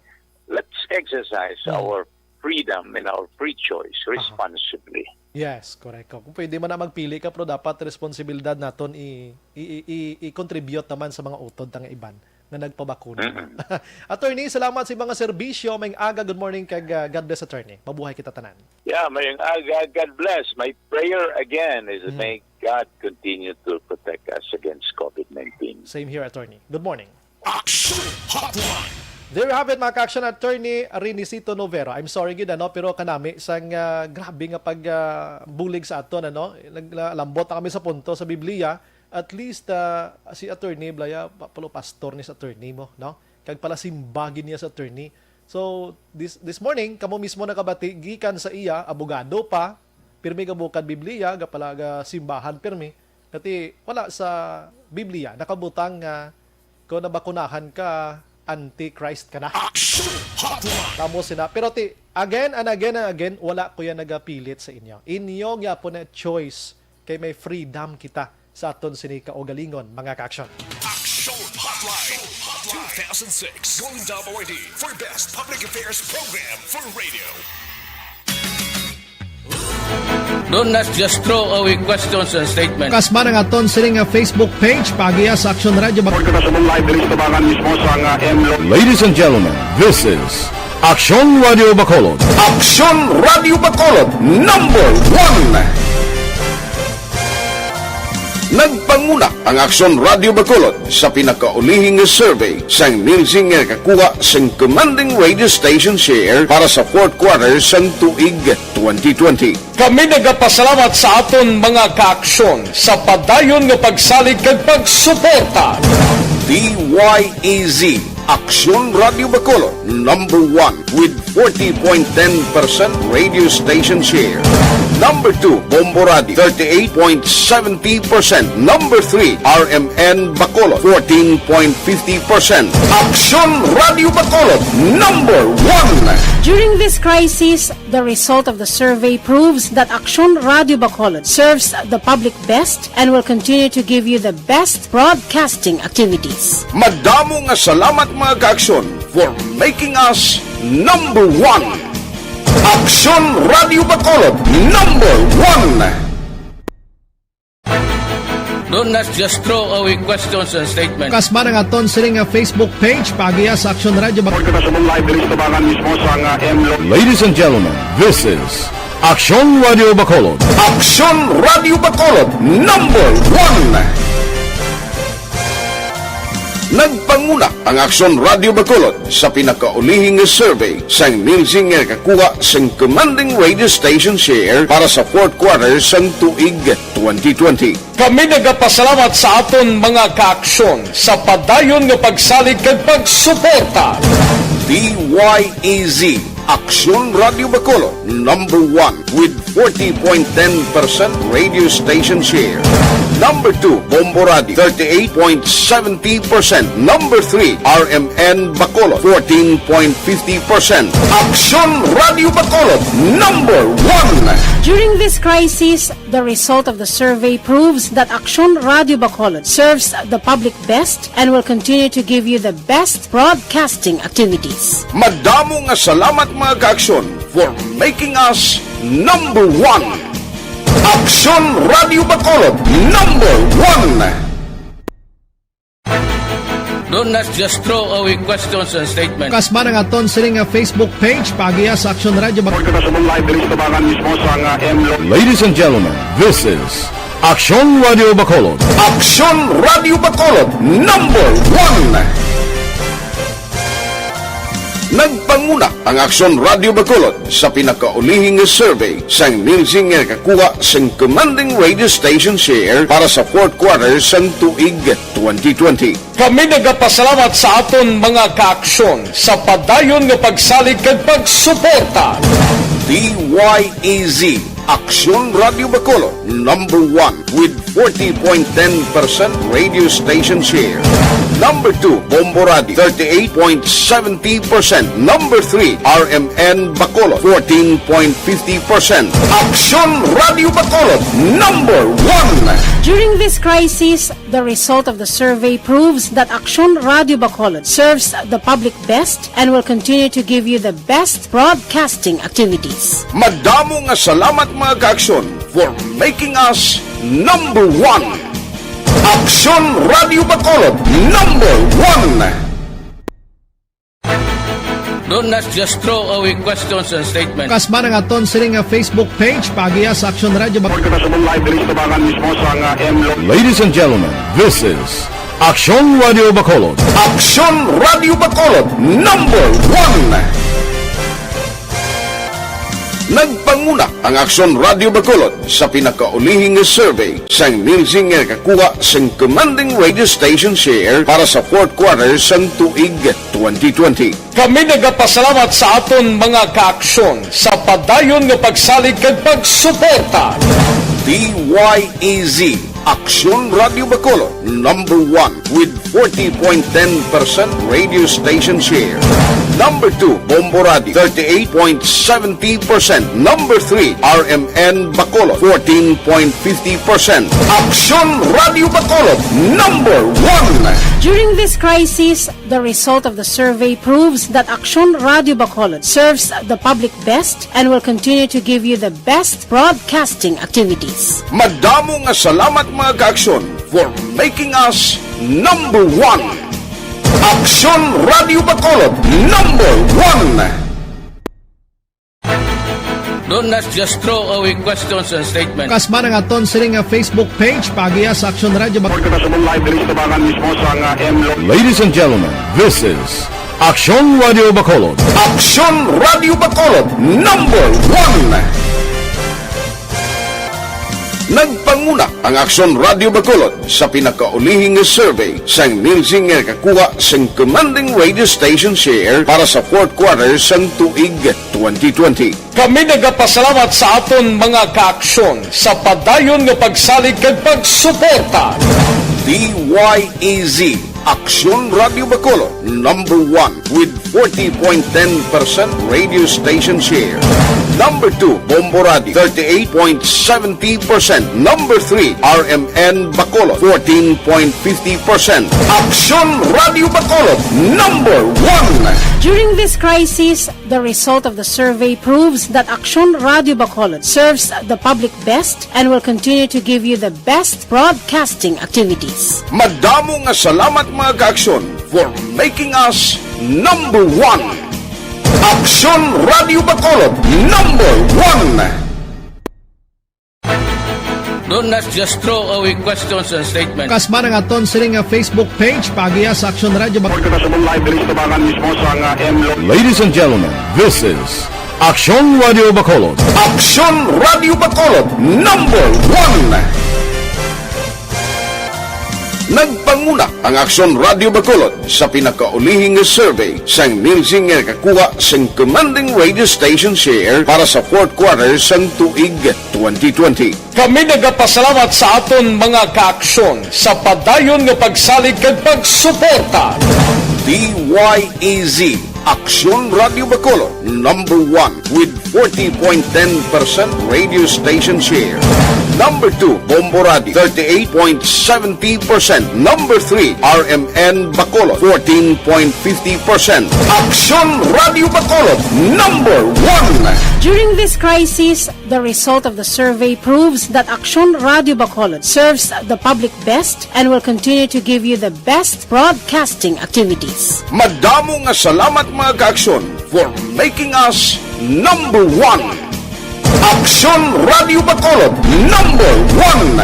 let's exercise Mm. our freedom and our free choice Aha. responsibly. Yes, correct. Kung pwede man na magpili ka, pero dapat responsibilidad naton i-, i-, i-, i-, i-contribute naman sa mga utod ta nga iban nga nagpabakuna na. Mm-mm. Attorney, salamat sa mga serbisyo. Maayong aga, good morning, kag, ah, God bless, attorney. Mabuhay kita tanan. Yeah, maayong aga, God bless. My prayer again is Mm. may God continue to protect us against covid nineteen. Same here, attorney. Good morning. Action Hotline. There you have it, mga ka-action, Attorney Renisito Novero. I'm sorry gid, ano, pero kanami sang, ah, grabe nga pag, ah, bulig sa aton, ano. Nag-, nalambot na kami sa punto sa Biblia. At least, ah, si Attorney Blaya, pa-, palo pastor ni sa attorney mo, no? Kag pala simba gid niya sa attorney. So, this, this morning, kamo mismo nakabati, gikan sa iya, abogado pa, pirmi ka bukad Biblia, ga pala ga simbahan pirmi. Kati wala sa Biblia nakabutang nga kung nabakunahan ka, antichrist ka na. Action Hotline! Tamo sina. Pero ti, again and again and again, wala ko yan nagapilit sa inyo. Inyo gyapon na choice, kay may freedom kita sa aton sini kaugalingon, mga ka-action. Action Hotline two thousand six Golden Dome Awardee for Best Public Affairs Program for Radio. Don't not just throw away questions and statements. Kasma ang aton sini nga Facebook page, paagiha sa Action Radio Bac- Report kita sa mong live diri sa tubangan mismo sa nga M Lo. Ladies and gentlemen, this is Aksyon Radio Bacolod. Aksyon Radio Bacolod, number one. Nagpanguna ang Aksyon Radio Bacolod sa pinakaulihing nga survey sang Nielsen nga nakakuha sang commanding radio station share para sa fourth quarter sang tuig twenty twenty. Kami nagapasalamat sa aton mga kaaksyon sa padayon nga pagsalig kag pagsuporta. D Y E Z, Aksyon Radio Bacolod, number one with forty point ten percent radio station share. Number two, Bombo Radio, thirty-eight point seventy percent. Number three, R M N Bacolod, fourteen point fifty percent. Aksyon Radio Bacolod, number one. During this crisis, the result of the survey proves that Aksyon Radio Bacolod serves the public best and will continue to give you the best broadcasting activities. Madamo nga salamat, mga kaaksyon, for making us number one. Aksyon Radio Bacolod, number one. Don't not just throw away questions and statements. Kasma ang aton sini nga Facebook page, paagiha sa Aksyon Radio Bac- Report kita sa mong live diri sa tubangan mismo sa nga M Lo. Ladies and gentlemen, this is Aksyon Radio Bacolod. Aksyon Radio Bacolod, number one. Nagpanguna ang Aksyon Radio Bacolod sa pinakaulihing nga survey sang Nielsen nga nakakuha sang commanding radio station share para sa fourth quarter sang tuig twenty twenty. Kami nagapasalamat sa aton mga kaaksyon sa padayon nga pagsalig kag pagsuporta. D Y E Z, Aksyon Radio Bacolod, number one with forty point ten percent radio station share. Number two, Bombo Radio, thirty-eight point seventy percent. Number three, R M N Bacolod, fourteen point fifty percent. Aksyon Radio Bacolod, number one. During this crisis, the result of the survey proves that Aksyon Radio Bacolod serves the public best and will continue to give you the best broadcasting activities. Madamo nga salamat, mga kaaksyon, for making us number one. Aksyon Radio Bacolod, number one. Don't not just throw away questions and statements. Kasma ang aton sini nga Facebook page, paagiha sa Aksyon Radio Bac- Report kita sa mong live diri sa tubangan mismo sa nga M Lo. Ladies and gentlemen, this is Aksyon Radio Bacolod. Aksyon Radio Bacolod, number one. Nagpanguna ang Aksyon Radio Bacolod sa pinakaulihing nga survey sang Nielsen nga nakakuha sang commanding radio station share para sa fourth quarter sang tuig twenty twenty. Kami nagapasalamat sa aton mga kaaksyon sa padayon nga pagsalig kag pagsuporta. D Y E Z, Aksyon Radio Bacolod, number one with forty point ten percent radio station share. Number two, Bombo Radio, thirty-eight point seventy percent. Number three, R M N Bacolod, fourteen point fifty percent. Aksyon Radio Bacolod, number one. During this crisis, the result of the survey proves that Aksyon Radio Bacolod serves the public best and will continue to give you the best broadcasting activities. Madamo nga salamat, mga kaaksyon, for making us number one. Aksyon Radio Bacolod, number one. Don't not just throw away questions and statements. Kasma ang aton sini nga Facebook page, paagiha sa Aksyon Radio Bac- Report kita sa mong live diri sa tubangan mismo sa nga M Lo. Ladies and gentlemen, this is Aksyon Radio Bacolod. Aksyon Radio Bacolod, number one. Nagpanguna ang Aksyon Radio Bacolod sa pinakaulihing survey sang Nielsen nga nakakuha sang commanding radio station share para sa fourth quarter sang tuig twenty twenty. Kami nagapasalamat sa aton mga kaaksyon sa padayon nga pagsalig kag pagsuporta. D Y E Z, Aksyon Radio Bacolod, number one with forty point ten percent radio station share. Number two, Bombo Radio, thirty-eight point seventy percent. Number three, R M N Bacolod, fourteen point fifty percent. Aksyon Radio Bacolod, number one. During this crisis, the result of the survey proves that Aksyon Radio Bacolod serves the public best and will continue to give you the best broadcasting activities. Madamo nga salamat, mga kaaksyon, for making us number one. Aksyon Radio Bacolod, number one. Don't just throw away questions and statements. Kasman ang aton sining nga Facebook page, paagiha sa Aksyon Radio Bak- Report kita sa live diri sa tabangan mismo sa nga M Lo- Ladies and gentlemen, this is Aksyon Radio Bacolod. Aksyon Radio Bacolod, number one. Nagpanguna ang Aksyon Radio Bacolod sa pinakaulihing survey sang Nielsen nga nakakuha sang commanding radio station share para sa fourth quarter sang tuig twenty twenty. Kami nagapasalamat sa aton mga kaaksyon sa padayon nga pagsalig kag pagsuporta. D Y E Z, Aksyon Radio Bacolod, number one with forty point ten percent radio station share. Number two, Bombo Radio, thirty-eight point seventy percent. Number three, R M N Bacolod, fourteen point fifty percent. Aksyon Radio Bacolod, number one. During this crisis, the result of the survey proves that Aksyon Radio Bacolod serves the public best and will continue to give you the best broadcasting activities. Madamo nga salamat, mga kaaksyon, for making us number one. Aksyon Radio Bacolod, number one. Don't just throw away questions and statements. Kasman ang aton sining nga Facebook page, paagiha sa Aksyon Radio Bak- Report kita sa live diri sa tabangan mismo sa nga M Lo- Ladies and gentlemen, this is Aksyon Radio Bacolod. Aksyon Radio Bacolod, number one. Nagpanguna ang Aksyon Radio Bacolod sa pinakaulihing survey sang Nielsen nga nakakuha sang commanding radio station share para sa fourth quarter sang tuig twenty twenty. Kami nagapasalamat sa aton mga kaaksyon sa padayon nga pagsalig kag pagsuporta. D Y E Z, Aksyon Radio Bacolod, number one with forty point ten percent radio station share. Number two, Bombo Radio, thirty-eight point seventy percent. Number three, R M N Bacolod, fourteen point fifty percent. Aksyon Radio Bacolod, number one. During this crisis, the result of the survey proves that Aksyon Radio Bacolod serves the public best and will continue to give you the best broadcasting activities. Madamo nga salamat, mga kaaksyon, for making us number one. Aksyon Radio Bacolod, number one.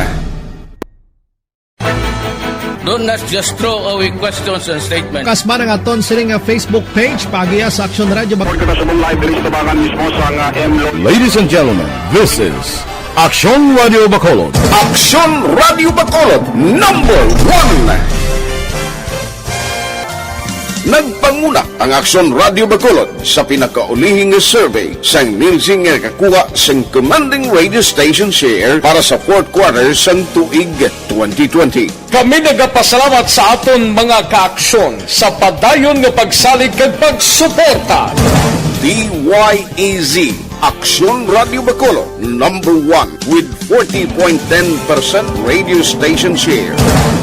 Don't just throw away questions and statements. Kasman ang aton sining nga Facebook page, paagiha sa Aksyon Radio Bak- Kita sa live diri sa tabangan mismo sa nga M Lo- Ladies and gentlemen, this is Aksyon Radio Bacolod. Aksyon Radio Bacolod, number one. Nagpanguna ang Aksyon Radio Bacolod sa pinakaulihing survey sang Nielsen nga nakakuha sang commanding radio station share para sa fourth quarter sang tuig twenty twenty. Kami nagapasalamat sa aton mga kaaksyon sa padayon nga pagsalig kag pagsuporta. D Y E Z, Aksyon Radio Bacolod, number one with forty point ten percent radio station share.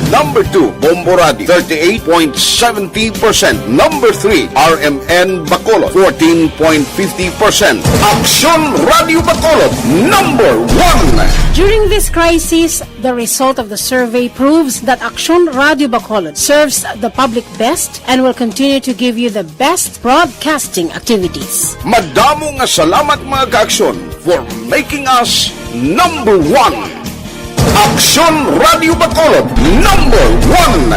Number two, Bombo Radio, thirty-eight point seventy percent. Number three, R M N Bacolod, fourteen point fifty percent. Aksyon Radio Bacolod, number one. During this crisis, the result of the survey proves that Aksyon Radio Bacolod serves the public best and will continue to give you the best broadcasting activities. Madamo nga salamat, mga kaaksyon, for making us number one. Aksyon Radio Bacolod, number one.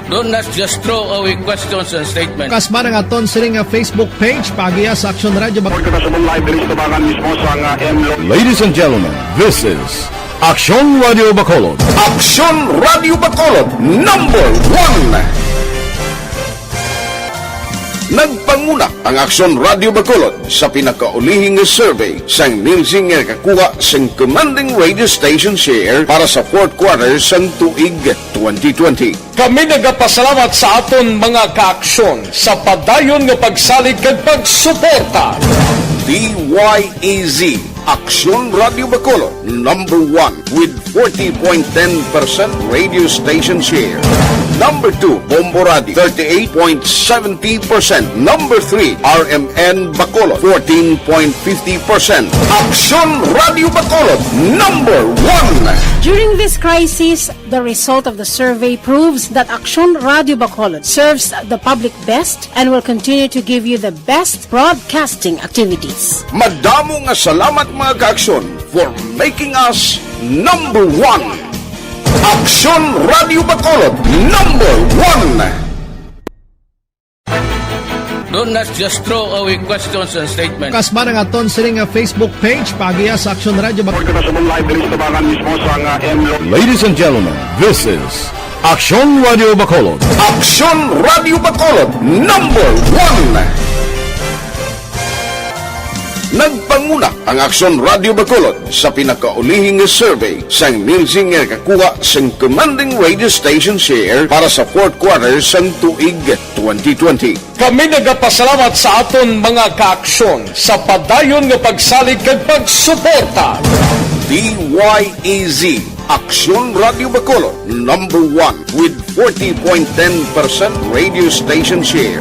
Don't not just throw away questions and statements. Kasman ang aton siring nga Facebook page, paagiha sa Aksyon Radio Bacolod. Kita sa live diri sa tabangan mismo sa nga M Lo. Ladies and gentlemen, this is Aksyon Radio Bacolod. Aksyon Radio Bacolod, number one. Nagpanguna ang Aksyon Radio Bacolod sa pinakaulihing survey sang Nielsen nga nakakuha sang commanding radio station share para sa fourth quarter sang tuig twenty twenty. Kami nagapasalamat sa aton mga kaaksyon sa padayon nga pagsalig kag pagsuporta. D Y E Z, Aksyon Radio Bacolod, number one with forty point ten percent radio station share. Number two, Bombo Radio, thirty-eight point seventy percent. Number three, R M N Bacolod, fourteen point fifty percent. Aksyon Radio Bacolod, number one. During this crisis, the result of the survey proves that Aksyon Radio Bacolod serves the public best and will continue to give you the best broadcasting activities. Madamo nga salamat, mga kaaksyon, for making us number one. Aksyon Radio Bacolod, number one. Don't not just throw away questions and statements. Kasman ang aton siring nga Facebook page, paagiha sa Aksyon Radio Bacolod. Kita sa live diri sa tabangan mismo sa nga M Lo. Ladies and gentlemen, this is Aksyon Radio Bacolod. Aksyon Radio Bacolod, number one. Nagpanguna ang Aksyon Radio Bacolod sa pinakaulihing survey sang Nielsen nga nakakuha sang commanding radio station share para sa fourth quarter sang tuig twenty twenty. Kami nagapasalamat sa aton mga kaaksyon sa padayon nga pagsalig kag pagsuporta. D Y E Z, Aksyon Radio Bacolod, number one with forty point ten percent radio station share.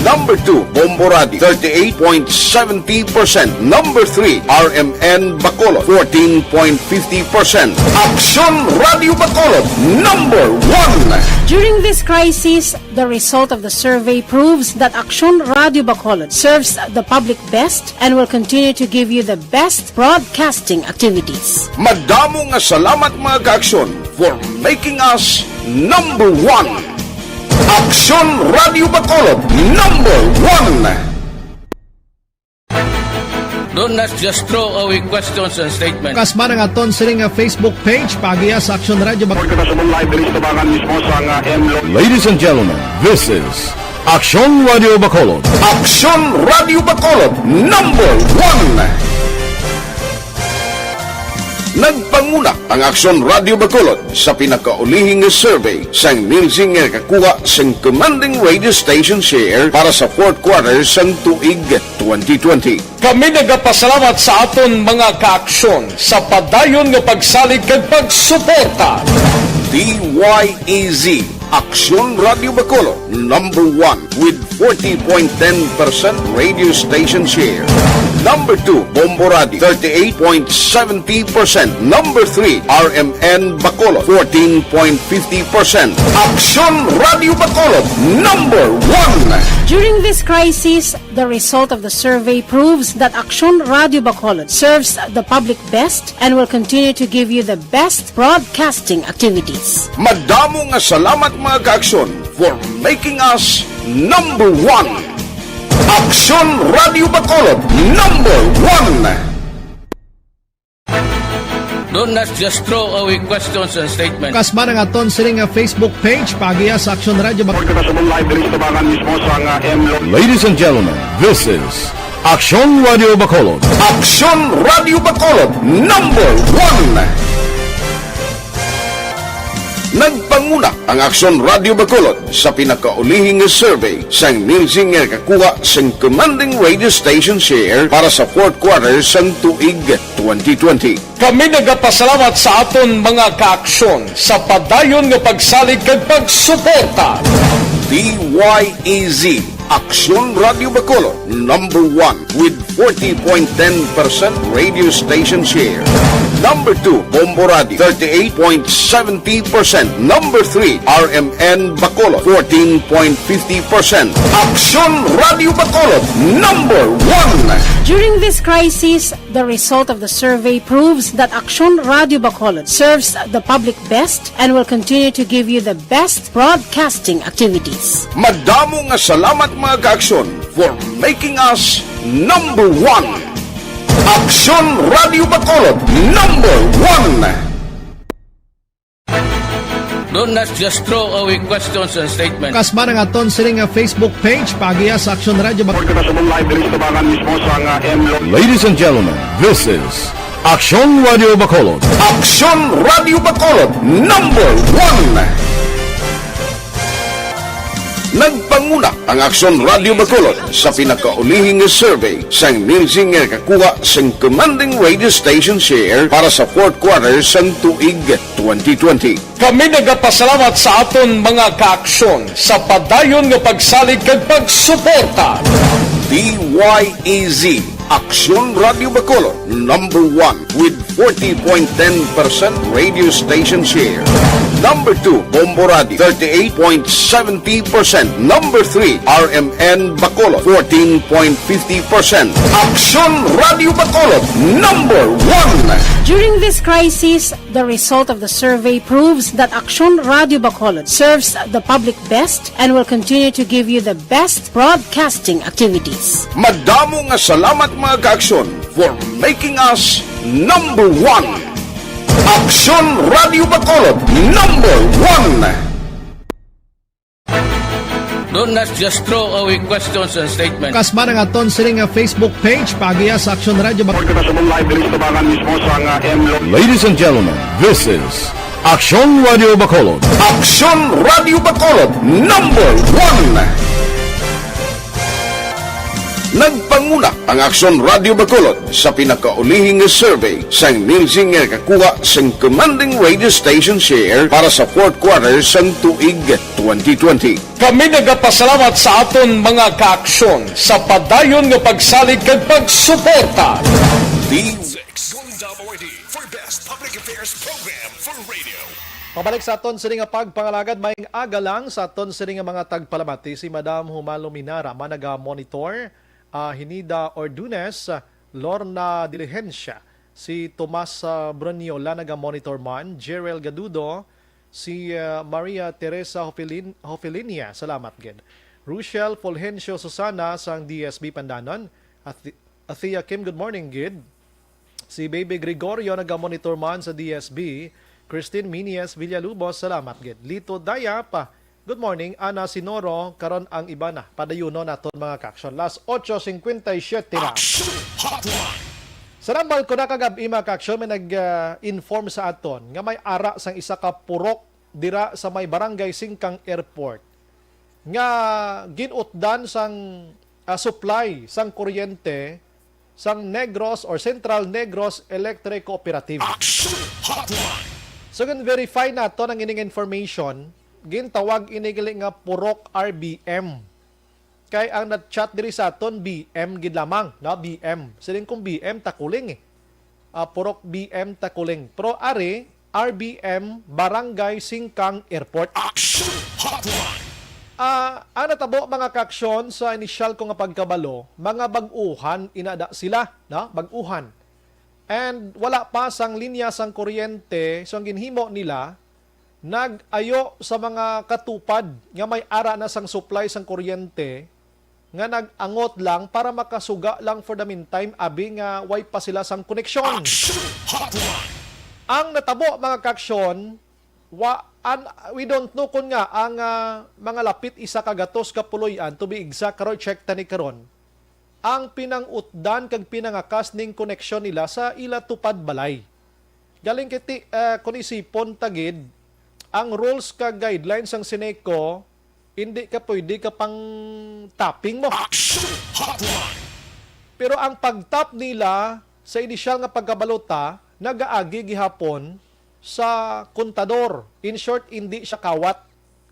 Number two, Bombo Radio, thirty-eight point seventy percent. Number three, R M N Bacolod, fourteen point fifty percent. Aksyon Radio Bacolod, number one. During this crisis, the result of the survey proves that Aksyon Radio Bacolod serves the public best and will continue to give you the best broadcasting activities. Madamo nga salamat, mga kaaksyon, for making us number one. Aksyon Radio Bacolod, number one. Don't not just throw away questions and statements. Kasman ang aton siring nga Facebook page, paagiha sa Aksyon Radio Bacolod. Kita sa live diri sa tabangan mismo sa nga M Lo. Ladies and gentlemen, this is Aksyon Radio Bacolod. Aksyon Radio Bacolod, number one. Nagpanguna ang Aksyon Radio Bacolod sa pinakaulihing survey sang Nielsen nga nakakuha sang commanding radio station share para sa fourth quarter sang tuig twenty twenty. Kami nagapasalamat sa aton mga kaaksyon sa padayon nga pagsalig kag pagsuporta. D Y E Z, Aksyon Radio Bacolod, number one with forty point ten percent radio station share. Number two, Bombo Radio, thirty-eight point seventy percent. Number three, R M N Bacolod, fourteen point fifty percent. Aksyon Radio Bacolod, number one. During this crisis, the result of the survey proves that Aksyon Radio Bacolod serves the public best and will continue to give you the best broadcasting activities. Madamo nga salamat, mga kaaksyon, for making us number one. Aksyon Radio Bacolod, number one. Don't not just throw away questions and statements. Kasman ang aton siring nga Facebook page, paagiha sa Aksyon Radio Bacolod. Kita sa live diri sa tabangan mismo sa nga M Lo. Ladies and gentlemen, this is Aksyon Radio Bacolod. Aksyon Radio Bacolod, number one. Nagpanguna ang Aksyon Radio Bacolod sa pinakaulihing survey sang Nielsen nga nakakuha sang commanding radio station share para sa fourth quarter sang tuig twenty twenty. Kami nagapasalamat sa aton mga kaaksyon sa padayon nga pagsalig kag pagsuporta. D Y E Z, Aksyon Radio Bacolod, number one with forty point ten percent radio station share. Number two, Bombo Radio, thirty-eight point seventy percent. Number three, R M N Bacolod, fourteen point fifty percent. Aksyon Radio Bacolod, number one. During this crisis, the result of the survey proves that Aksyon Radio Bacolod serves the public best and will continue to give you the best broadcasting activities. Madamo nga salamat, mga kaaksyon, for making us number one. Aksyon Radio Bacolod, number one. Don't not just throw away questions and statements. Kasman ang aton sini nga Facebook page, paagiya sa Aksyon Radio Bacolod. Report ka sa buong live, release tabangan mismo sa, ah, M Lo- Ladies and gentlemen, this is Aksyon Radio Bacolod. Aksyon Radio Bacolod, number one. Nagpanguna ang Aksyon Radio Bacolod sa pinakaulihing survey sang Nielsen nga nakakuha sang commanding radio station share para sa fourth quarter sang tuig twenty twenty. Kami nagapasalamat sa aton mga kaaksyon sa padayon nga pagsalig kag pagsuporta. D Y E Z, Aksyon Radio Bacolod, number one with forty point ten percent radio station share. Number two, Bombo Radio, thirty-eight point seventy percent. Number three, R M N Bacolod, fourteen point fifty percent. Aksyon Radio Bacolod, number one. During this crisis, the result of the survey proves that Aksyon Radio Bacolod serves the public best and will continue to give you the best broadcasting activities. Madamo nga salamat, mga kaaksyon, for making us number one. Aksyon Radio Bacolod, number one. Don't not just throw away questions and statements. Kasman ang aton sini nga Facebook page, paagiya sa Aksyon Radio Bacolod. Report ka sa buong live, release tabangan mismo sa, ah, M Lo- Ladies and gentlemen, this is Aksyon Radio Bacolod. Aksyon Radio Bacolod, number one. Nagpanguna ang Aksyon Radio Bacolod sa pinakaulihing survey sang Nielsen nga nakakuha sang commanding radio station share para sa fourth quarter sang tuig twenty twenty. Kami nagapasalamat sa aton mga kaaksyon sa padayon nga pagsalig kag pagsuporta. D Z X Golden Dome Awardee for Best Public Affairs Program for Radio. Pabalik sa aton sini nga pagpangalagad, maayong aga lang sa aton sini nga mga tagpalamati. Si Madam Humalo Minara, man naga-monitor, ah, Hinida Ordunes, Lorna Diligencia, si Tomas, ah, Bruniola naga-monitor man, Jerel Gadudo, si, ah, Maria Teresa Hofilin-, Hofilinia, salamat gid. Rochelle Fulgencio Susana sang D S B Pandanon, Athi-, Athea Kim, good morning gid. Si Baby Gregorio naga-monitor man sa D S B, Christine Minies Villalubos, salamat gid. Lito Dayap, good morning. Ana Sinoro, karon ang iba na. Padayunon naton, mga kaaksyon. Las ocho cincuenta y siete na. Action Hotline. Sa nambal ko na kagab-i, mga kaaksyon, may nag-, ah, inform sa aton nga may ara sang isa ka purok dira sa may Barangay Singkang Airport nga gin-utdan sang, ah, supply sang kuryente sang Negros or Central Negros Electric Cooperative. Action Hotline. So, gin-verify naton ang ining information, gintawag ini gali nga purok R B M. Kay ang nag-chat diri sa aton, B M gid lamang, no? B M. Siling kong B M, Takuling, eh. Ah, purok B M Takuling. Pero ari, R B M, Barangay Singkang Airport. Action Hotline. Ah, ang natabo, mga kaaksyon, sa inisyal ko nga pagkabalo, mga bag-uhan inada sila, no? Bag-uhan. And wala pa sang linya sang kuryente, so ang ginhimo nila, nag-ayo sa mga katupad nga may ara na sang supply sang kuryente, nga nag-angot lang para makasuga lang for the meantime, abi nga way pa sila sang koneksyon. Action Hotline. Ang natabo, mga kaaksyon, wa-, an-, we don't know kun nga ang, ah, mga lapit isa ka gatos ka puloy-an, to be exact, karon check ta ni karon, ang pinang-utdan kag pinangakas ning koneksyon nila sa ila tupad balay. Galing kiti, ah, kung isipon ta gid, ang rules kag guidelines sang Seneco, hindi ka pwede ka pang tapping mo. Action Hotline. Pero ang pag-tap nila sa inisyal nga pagkabalota, nagaagi gihapon sa kontador. In short, hindi siya kawat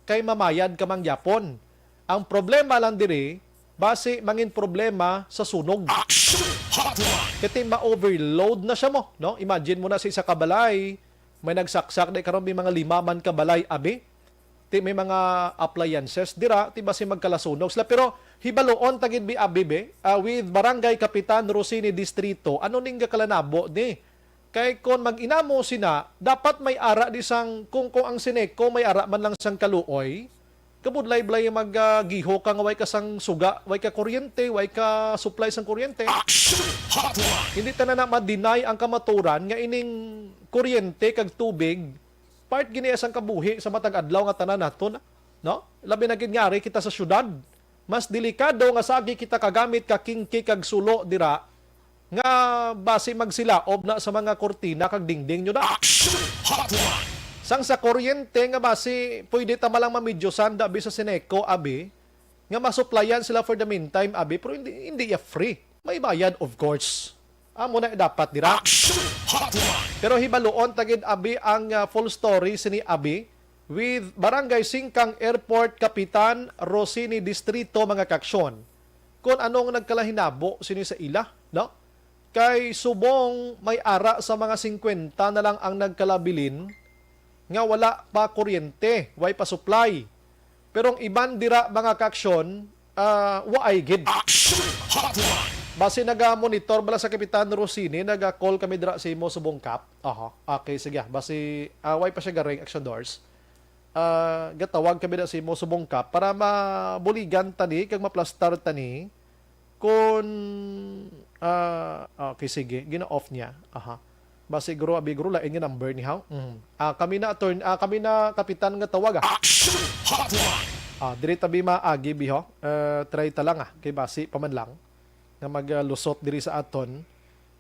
kay mamayad ka man gyapon. Ang problema lang diri, basi mangin problema sa sunog. Action Hotline! Kati ma-overload na siya mo, no? Imagine mo na sa isa ka balay, may nagsaksak, di karon may mga lima man ka balay, abi. Ti may mga appliances dira, ti basi magkalasunog sila. Pero hibaluon ta gid bi, abi, be, ah, with Barangay Kapitan Rosini Distrito, ano ning gakalanabo ni? Kay kon mag-inamo sina, dapat may ara di sang, kung, kung ang Sineco may ara man lang sang kaluoy, kabudlay-blay mag, ah, giho ka nga way ka sang suga, way ka kuryente, way ka supply sang kuryente. Action Hotline! Hindi tanan na ma-deny ang kamaturan nga ining kuryente kag tubig, part gini sang kabuhi sa matag adlaw nga tanan naton, no? Labi na gid nga ari kita sa syudad. Mas delikado nga sagi kita kagamit ka kingki kag sulo dira nga basi magsilaob na sa mga kurtina kag dingding nyo na. Action Hotline! Sang sa kuryente nga basi pwede ta malang mamidyosan dabi sa Sineco, abi, nga masuplayan sila for the meantime, abi, pero hindi, hindi ya free. May bayad, of course. Amo na dapat dira. Action Hotline! Pero hibaluon ta gid, abi, ang, ah, full story sini, abi, with Barangay Singkang Airport Kapitan Rosini Distrito, mga kaksyon, kung anong nagkalahinabo sini sa ila, no? Kay subong may ara sa mga singkwenta na lang ang nagkalabilin nga wala pa kuryente, way pa supply. Pero ang iban dira, mga kaksyon, ah, waay gid. Action Hotline! Basi naga-monitor bala sa Kapitan Rosini, naga-call kami dira sa imo subong, Kap. Aha. Okay, sige. Basi, ah, way pa siya garing, Action Doors. Ah, gatawag kami na sa imo subong, Kap, para mabuligan tani kag maplastar tani. Kun, ah, okay, sige, gina-off niya. Aha. Ba siguro, abi, guro, lain nga number ni, haw? Mhm. Ah, kami na, attorn-, ah, kami na, kapitan, nga tawag, ah. Action Hotline! Ah, diri tabi maagi, biho. Eh, try ta lang, ah. Kay basi pa man lang nga maglusot diri sa aton.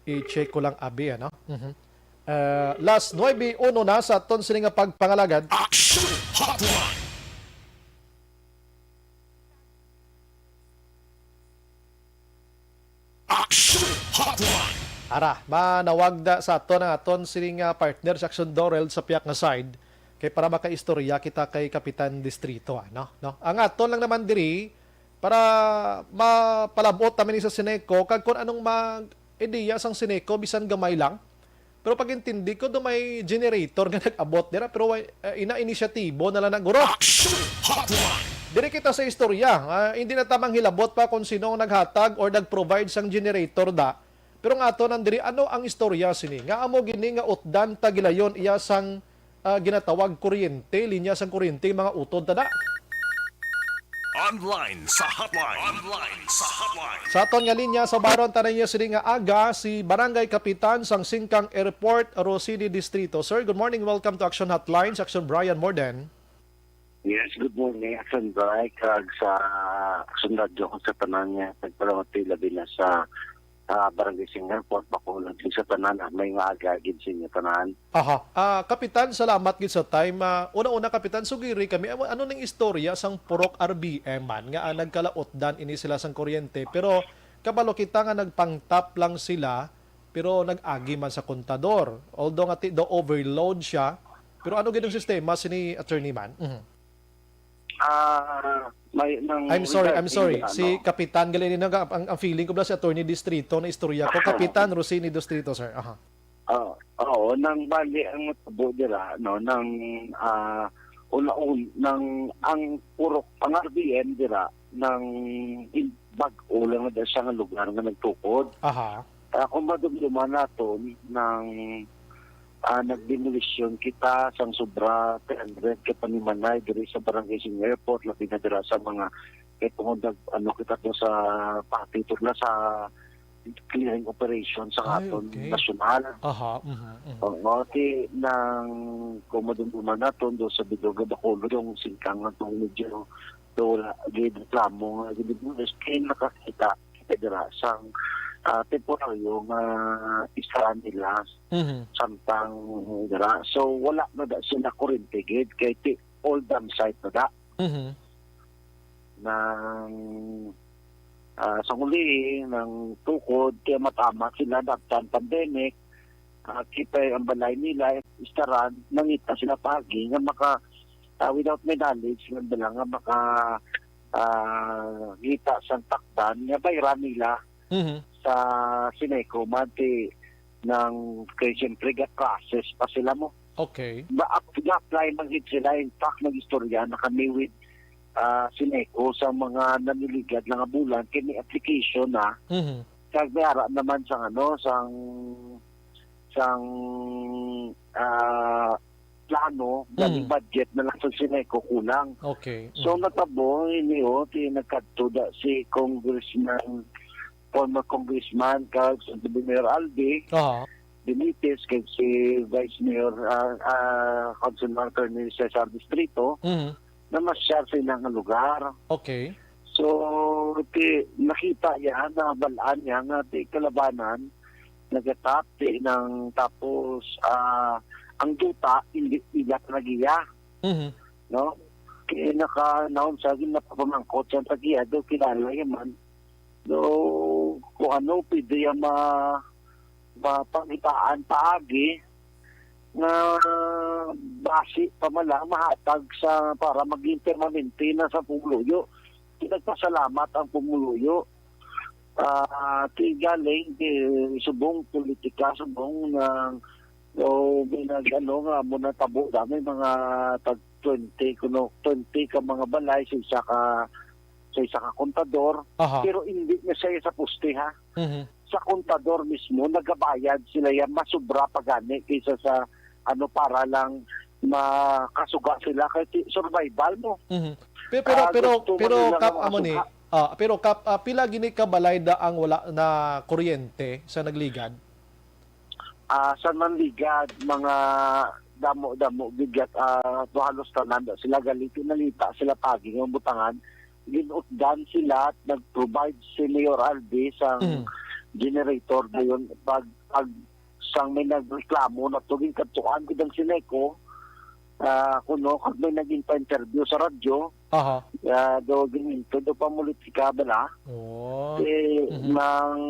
I-check ko lang, abi, ano? Mhm. Ah, las nuebe uno na sa aton sini nga pagpangalagad. Action Hotline! Action Hotline! Ara, manawag na sa aton ang aton sining, ah, partner sa Action Dorel sa piyak nga side kay para makaistorya kita kay Kapitan Distrito, ano? No? Ang aton lang naman diri para mapalabot namin sa Sineco kag kung anong mag-ideya sang Sineco bisan gamay lang. Pero pag-intindi ko, do may generator nga nag-abot dira, pero way, eh, ina inisyatibo na lang na, guro. Action Hotline! Diri kita sa istorya. Ah, hindi na tamang hilabot pa kung sino ang naghatag or nag-provide sang generator da. Pero nga ato nang diri, ano ang istorya sini? Nga amo gini nga utdan ta gilayon iya sang, ah, ginatawag kuryente, linya sang kuryente, mga utod ta da. Online sa hotline. Online sa hotline. Sa aton nga linya, sa baron tanan niya sini nga aga, si Barangay Kapitan sang Singkang Airport, Rosini Distrito. Sir, good morning. Welcome to Action Hotline, sa Action Brian Morden. Yes, good morning, Action Brian, kag sa Action Radio, kag sa tanan niya, nagpalamati labi na sa, ah, Barangay Singkang Airport, Bacolod, sa tanan, ah, may nga aga gid sa inyo tanan. Aha. Ah, Kapitan, salamat gid sa time. Ah, una-una, Kapitan, sugiri kami, ano, ano ning istorya sang Purok R B M man nga, ah, nagkalautdan ini sila sang kuryente, pero kabalo kita nga nagpangtap lang sila, pero nag-agi man sa kontador. Although nga ti-, daw overload siya, pero ano gid ang sistema sini, attorney man? Mhm. Ah, may nang I'm sorry, regard I'm sorry. Sa, si ano? Kapitan gali ni, ang, ang feeling ko bala si Attorney Distrito na istorya ko. Kapitan Rosini Distrito, sir. Aha. Ah, oo, nang bali ang matabo dira, no, nang, ah, una-un-, nang ang purok, ang R B M dira, nang in-, bag-o lang na siya nga lugar nga nagtukod. Aha. Ah, kung madumduman naton, nang, ah, nagdemolisyon kita sang sobra three hundred ka panimanay diri sa Barangay Singkang Airport, labi na dira sa mga, kay tungod nag-, ano kita to sa pati to na sa clearing operation sa Ay, aton okay. Nasyonal. Aha, mhm, mhm. Oo, ti nang kumadumduman naton do sa Bilog, Bacolod, yung Singkang nga tong medyo do wala gid reklamo nga gid mo kay nakakita kita dira sang, ah, temporaryo nga isa nila Mhm. samtang dira. So, wala na da sila kurente gid kay ti all dam site na da. Mhm. Nang, ah, sa huli, nang tukod, kaya matamat sila, daptan pandemic, ah, kita ang balay nila, istaran, nangita sila pagi nga maka, ah, without my knowledge, nga bala nga maka, ah, kita sang takdan nga bayran nila Mhm. sa Sineco man ti nang kay siyempre ga-process pa sila mo. Okay. Ba-, ap-, ga-apply man gid sila. In fact, nag-istorya na kami with, ah, Sineco sa mga naniligan nga bulan kay may application na. Mhm. Kag may ara naman sang ano, sang, sang, ah, plano, ganing Mm. budget na lang sa Sineco kulang. Okay. So, Mm. natabo ini, oh, ti nagkadto da si Congressman, former Congressman kag Santo Mayor Albi Aha. Benitez kag si Vice Mayor, ah, ah, Councilman Attorney Cesar Distrito Mhm. na masyar sa ilang lugar. Okay. So, ti, nakita niya, nabal-an niya nga ti kalabanan, nagatap, ti nang tapos, ah, ang duta, hindi ila pa nagiya, Mhm. no? Kaya naka, naon sa akin, napapamangkot sa tagiya, do kilala niya man. Do, kung ano, pwede yan ma-, mapangitaan paagi nga basi pa man lang mahatag sa, para maging permanente na sa pumuluyo. Nagpasalamat ang pumuluyo. Ah, ti galing, ti subong politika, subong nga, o may nag-, ano, nga mo natabo dami mga tag twenty, kuno twenty ka mga balay sa isa ka, sa isa ka kontador, Aha. pero hindi na siya sa poste, ha. Mhm. Sa kontador mismo, nagabayad sila yan, masubra pa gani kaysa sa, ano, para lang makasuga sila kay ti-, survival mo. Mhm. Pe-, pero, Ah, pero, gusto man pero, nila Kap, nga amo ni, makasuga. ah, pero, Kap, ah, pila gini ka balay da ang wala na kuryente sa nagligad? Ah, sa nagligad, mga damo-damo gid, ah, to halos tanan da sila gali, nangita sila pagi nga butangan, ginutdan sila, nag-provide si Mayor Albi sang Mm. generator dayon pag, pag sang may nagreklamo na to, ginkadtuan gid ang Sineco, ah, kuno, kag may naging pa-interview sa radyo, Aha. ah, do gininto do pa politika bala. Oh. Eh, Mhm. nang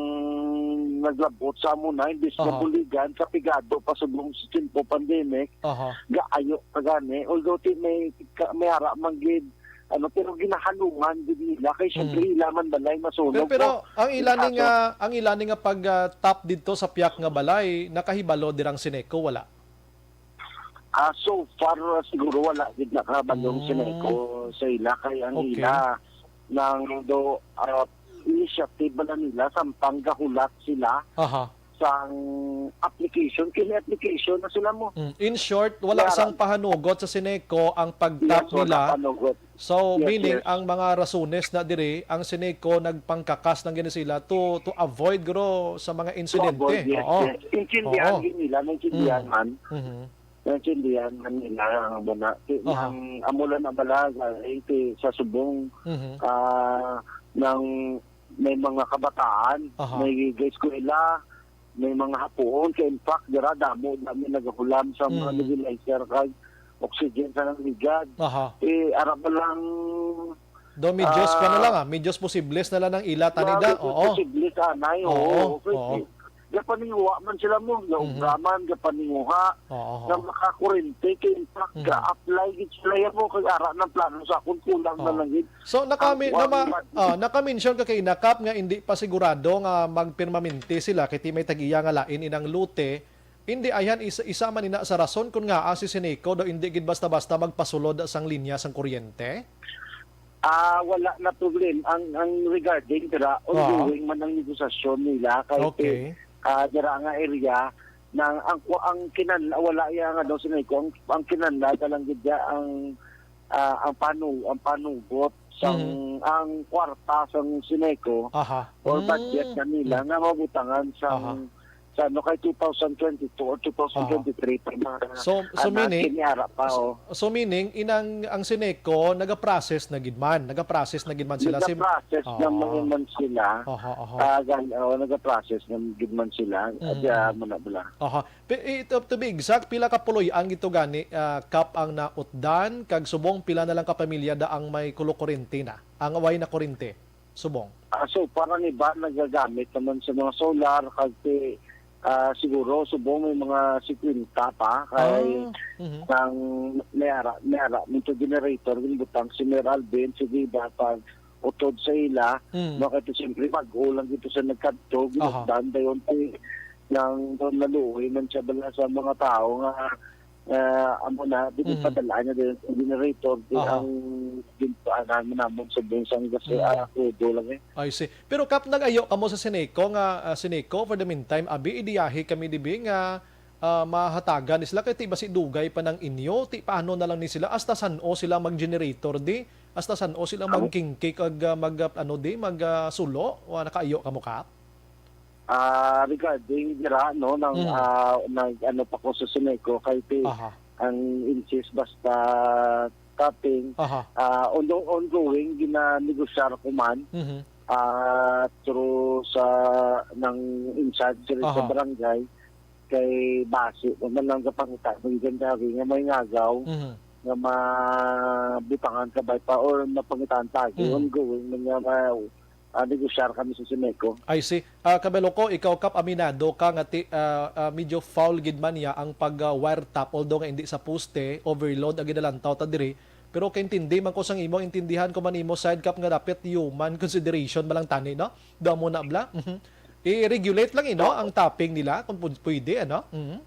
naglabot sa amo na, imbis na Aha. buligan sa pigado pa subong sa tiyempo pandemic, Aha. gaayo pa gani. Although ti may ka-, may ara man gid, ano, pero ginahalungan gid nila kay Mm. siyempre ila man balay masunog Pero, pero mo. ang ila ni Kaso nga, ang ila ni nga pag, ah, tap didto sa piyak nga balay, nakahibalo dirang Sineco, wala? Ah, so far, ah, siguro wala gid nakabalong Mm. Sineco sa ila kay ang Okay. ila nang do, ah, initiative bala nila samtang gahulat sila Aha. sang application, kini application na sila mo. Mm. In short, wala Wala. sang pahanugot sa Sineco ang pagtap Yes, wala nila. panugot. So, Yes, meaning, yes. ang mga rasones na diri, ang Sineco nagpangkakas lang gani sila to, to avoid guro sa mga To insidente. avoid, yes, Oo. yes. Intindihan Oo. gid nila, naintindihan Mm. man. Mhm. Naintindihan man nila ang muna. Ti-, Aha. ang amo lang na bala, sa, eh, ti-, sa subong, Mhm. ah, nang may mga kabataan, Aha. may eskwela, may mga hapuon. Kay in fact, dira damo, dami nagahulam sa mga Mhm. nebulizer kag oxygen sa nagligad. Aha. Eh, ara pa lang, Daw medyo, ah, kuwan na lang, ah, medyo posibles na lang ang ila tani da. Medyo Oo. posible sa anay, Oo, oo, okay. oo. Gapaninguha man sila mo, Mhm. nauga man, gapaninguha Oo, oo. nga makakurente, kay in fact, Mhm. ga-apply gid sila yan mo, kay ara ng plano sa akon, kulang na Oo. lang gid. So, nakami-, Ang kuwan nama-, man. ah, naka-mention ka kay Nakap nga hindi pa sigurado nga magpermanente sila, kay ti may tag-iya nga lain inang lote. Hindi, ayan, isa, isa man ina sa rason kun ngaa si Sineco daw hindi gid basta-basta magpasulod sang linya sang kuryente? Ah, wala na problem. Ang, ang regarding dira, Oo. ongoing man ang negosasyon nila kay Okay. ah, dira nga area, nang ang ku-, ang kinan-, wala yang, ano, Sineco, ang, ang kinahanglan lang gid ya ang, ah, ang panu-, ang panugot sang, Mhm. ang kwarta sang Sineco Aha. or budget Mm. na nila Mm. nga mabutangan sang, Aha. sa, ano, kay two thousand twenty-two or two thousand twenty-three pa na, So, so ano, meaning, kini ara pa, so, oh. so meaning, inang, ang Sineco, nagaprocess na gid man, nagaprocess na gid man sila. Sim-, Nagaprocess na Aha. man, man sila. Aha, aha. Ah, gan-, oh, nagaprocess na gid man sila. Mm. Adya mo na bala. Aha. Pi-, eh, to, to be exact, pila ka puloy-an gid to gani, ah, Kap, ang nautdan, kag subong pila na lang ka pamilya da ang may kulo-, kurente na, ang way na kurente? Subong. Ah, so, para ni ba nagagamit naman sa mga solar, kag ti-, Ah, siguro, subong may mga singkwenta pa, kay Ah, mhm. nang may ara, may ara man to generator, ginbutang si Mayor Alvin, sige ba, pag utod sa ila, Mm. no, kay siyempre, bag-o lang dito sa nagkadto, Aha. ginagdan dayon ti nang naluoy man siya bala sa mga tao nga, ah, amo na, di Mhm. padala niya dayon sa generator, di Aha. ang ginpaanan mo namon sa bunsang gas, Mm. ah, krudo lang eh. I see. Pero, Kap, nag-ayo kamo sa Ceneco nga, ah, Ceneco, for the meantime, abi, idiyahi kami dibi nga, ah, mahatagan ni sila kay ti basi dugay pa nang inyo, ti paano na lang ni sila, hasta san-o sila mag-generator di, hasta san-o sila Amo? magkingki kag, ah, mag, ah, ano di, mag, ah, sulo? Wa nakaayo kamo, Kap? Ah, regarding dira, no, nang, Mm. ah, nag, ano pa ko sa Ceneco, kay ti Aha. ang insist basta tapping, Aha. ah, on-, ongoing, ginanegosyar ko man, Mhm. ah, through sa, nang in charge diri sa Aha. barangay, kay basi pa man lang kapangita ng gandari nga may ngagaw, Mhm. nga mabutangan ka ba pa or mapangitaan tagi, Mm. ongoing man nga ma-, ah, negosyar kami sa Ceneco. I see. Ah, Kabeloko, ikaw, Kap, aminado ka nga ti-, ah, ah, medyo foul gid man niya ang pag, ah, wire tap, although nga hindi sa poste, overload ang ginalantaw ta diri. Pero kaintindi man ko sang imo, intindihan ko man imo side, Kap, nga dapat human consideration man lang tani, no? Damo na bla. Mhm. I-regulate lang, eh, no, Oo. ang tapping nila kung pu-, pwede, ano? Mhm.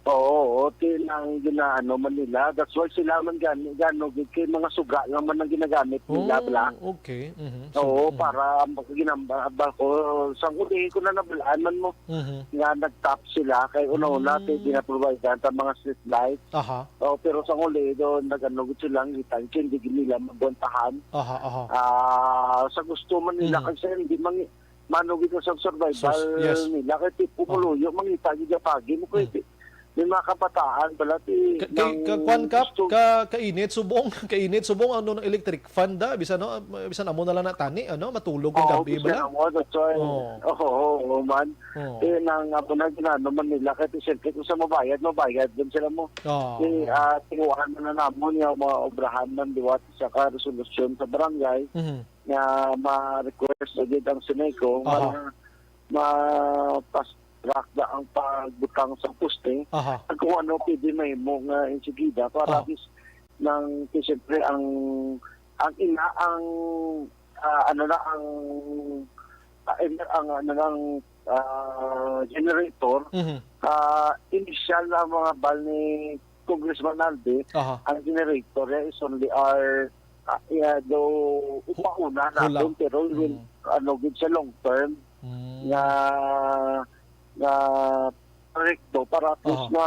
Oo, oo, ti lang ginaano man nila. That's why sila man gani, gano, gid kay mga suga lang man ang ginagamit nila, Oh, bla. okay. Mhm. So, Oo, mhm. para ang pagginamba-, ba ko, sa huli ko na nabalaan man mo Mhm. nga nag-tap sila kay una-una, ti Mm. ginaprovidean sa mga street light. Aha. Oh, pero sa huli, do, nag-ano gid sila, ang kita, hindi gid nila magwantahan. Aha, aha. Ah, sa gusto man nila, Mm. kasi hindi man, mano gid sa survival Sus-, yes. nila, kay tipo Oh. kuluyo, mangita gid pagi mo, kay Mm. may mga kabataan pala, ti, Ka-, kay, nang ka-, kwan, Kap, gusto ka-, kainit, subong, kainit, subong, ano, ng electric fan da, bisan, no, bisan amo na lang na tani, ano, matulog ang Oo, gabi, bisan bala? amo, that's why. Oo. Oo, oo, oo, man. Oo. Eh, nang, amo na, ginano man nila, kay siyempre, kung sa mabayad, mabayad din sila mo. Oo, Eh, oo. ah, tinguhan na, na namon yung mga obrahan man liwat sa ka-resolusyon sa barangay Mhm. nga ma-request na gid ang Ceneco, Aha. ma-, ma-fast track na ang pagbutang sa poste. Aha. At kung ano pwede mahimo nga insigida para Oh. at least nang, siyempre, ang, ang ina, ang, ah, ano na, ang, ah, em-, ang, ano lang, ah, generator, Mhm. ah, initial na mga bal ni Congressman Albi, Aha. ang generator niya is only our, ah, yeah, do, Hu-, upauna hula. natin, pero we will, Mm. ano, gid sa long term, Mm. nga, nga proyekto para at least Aha. na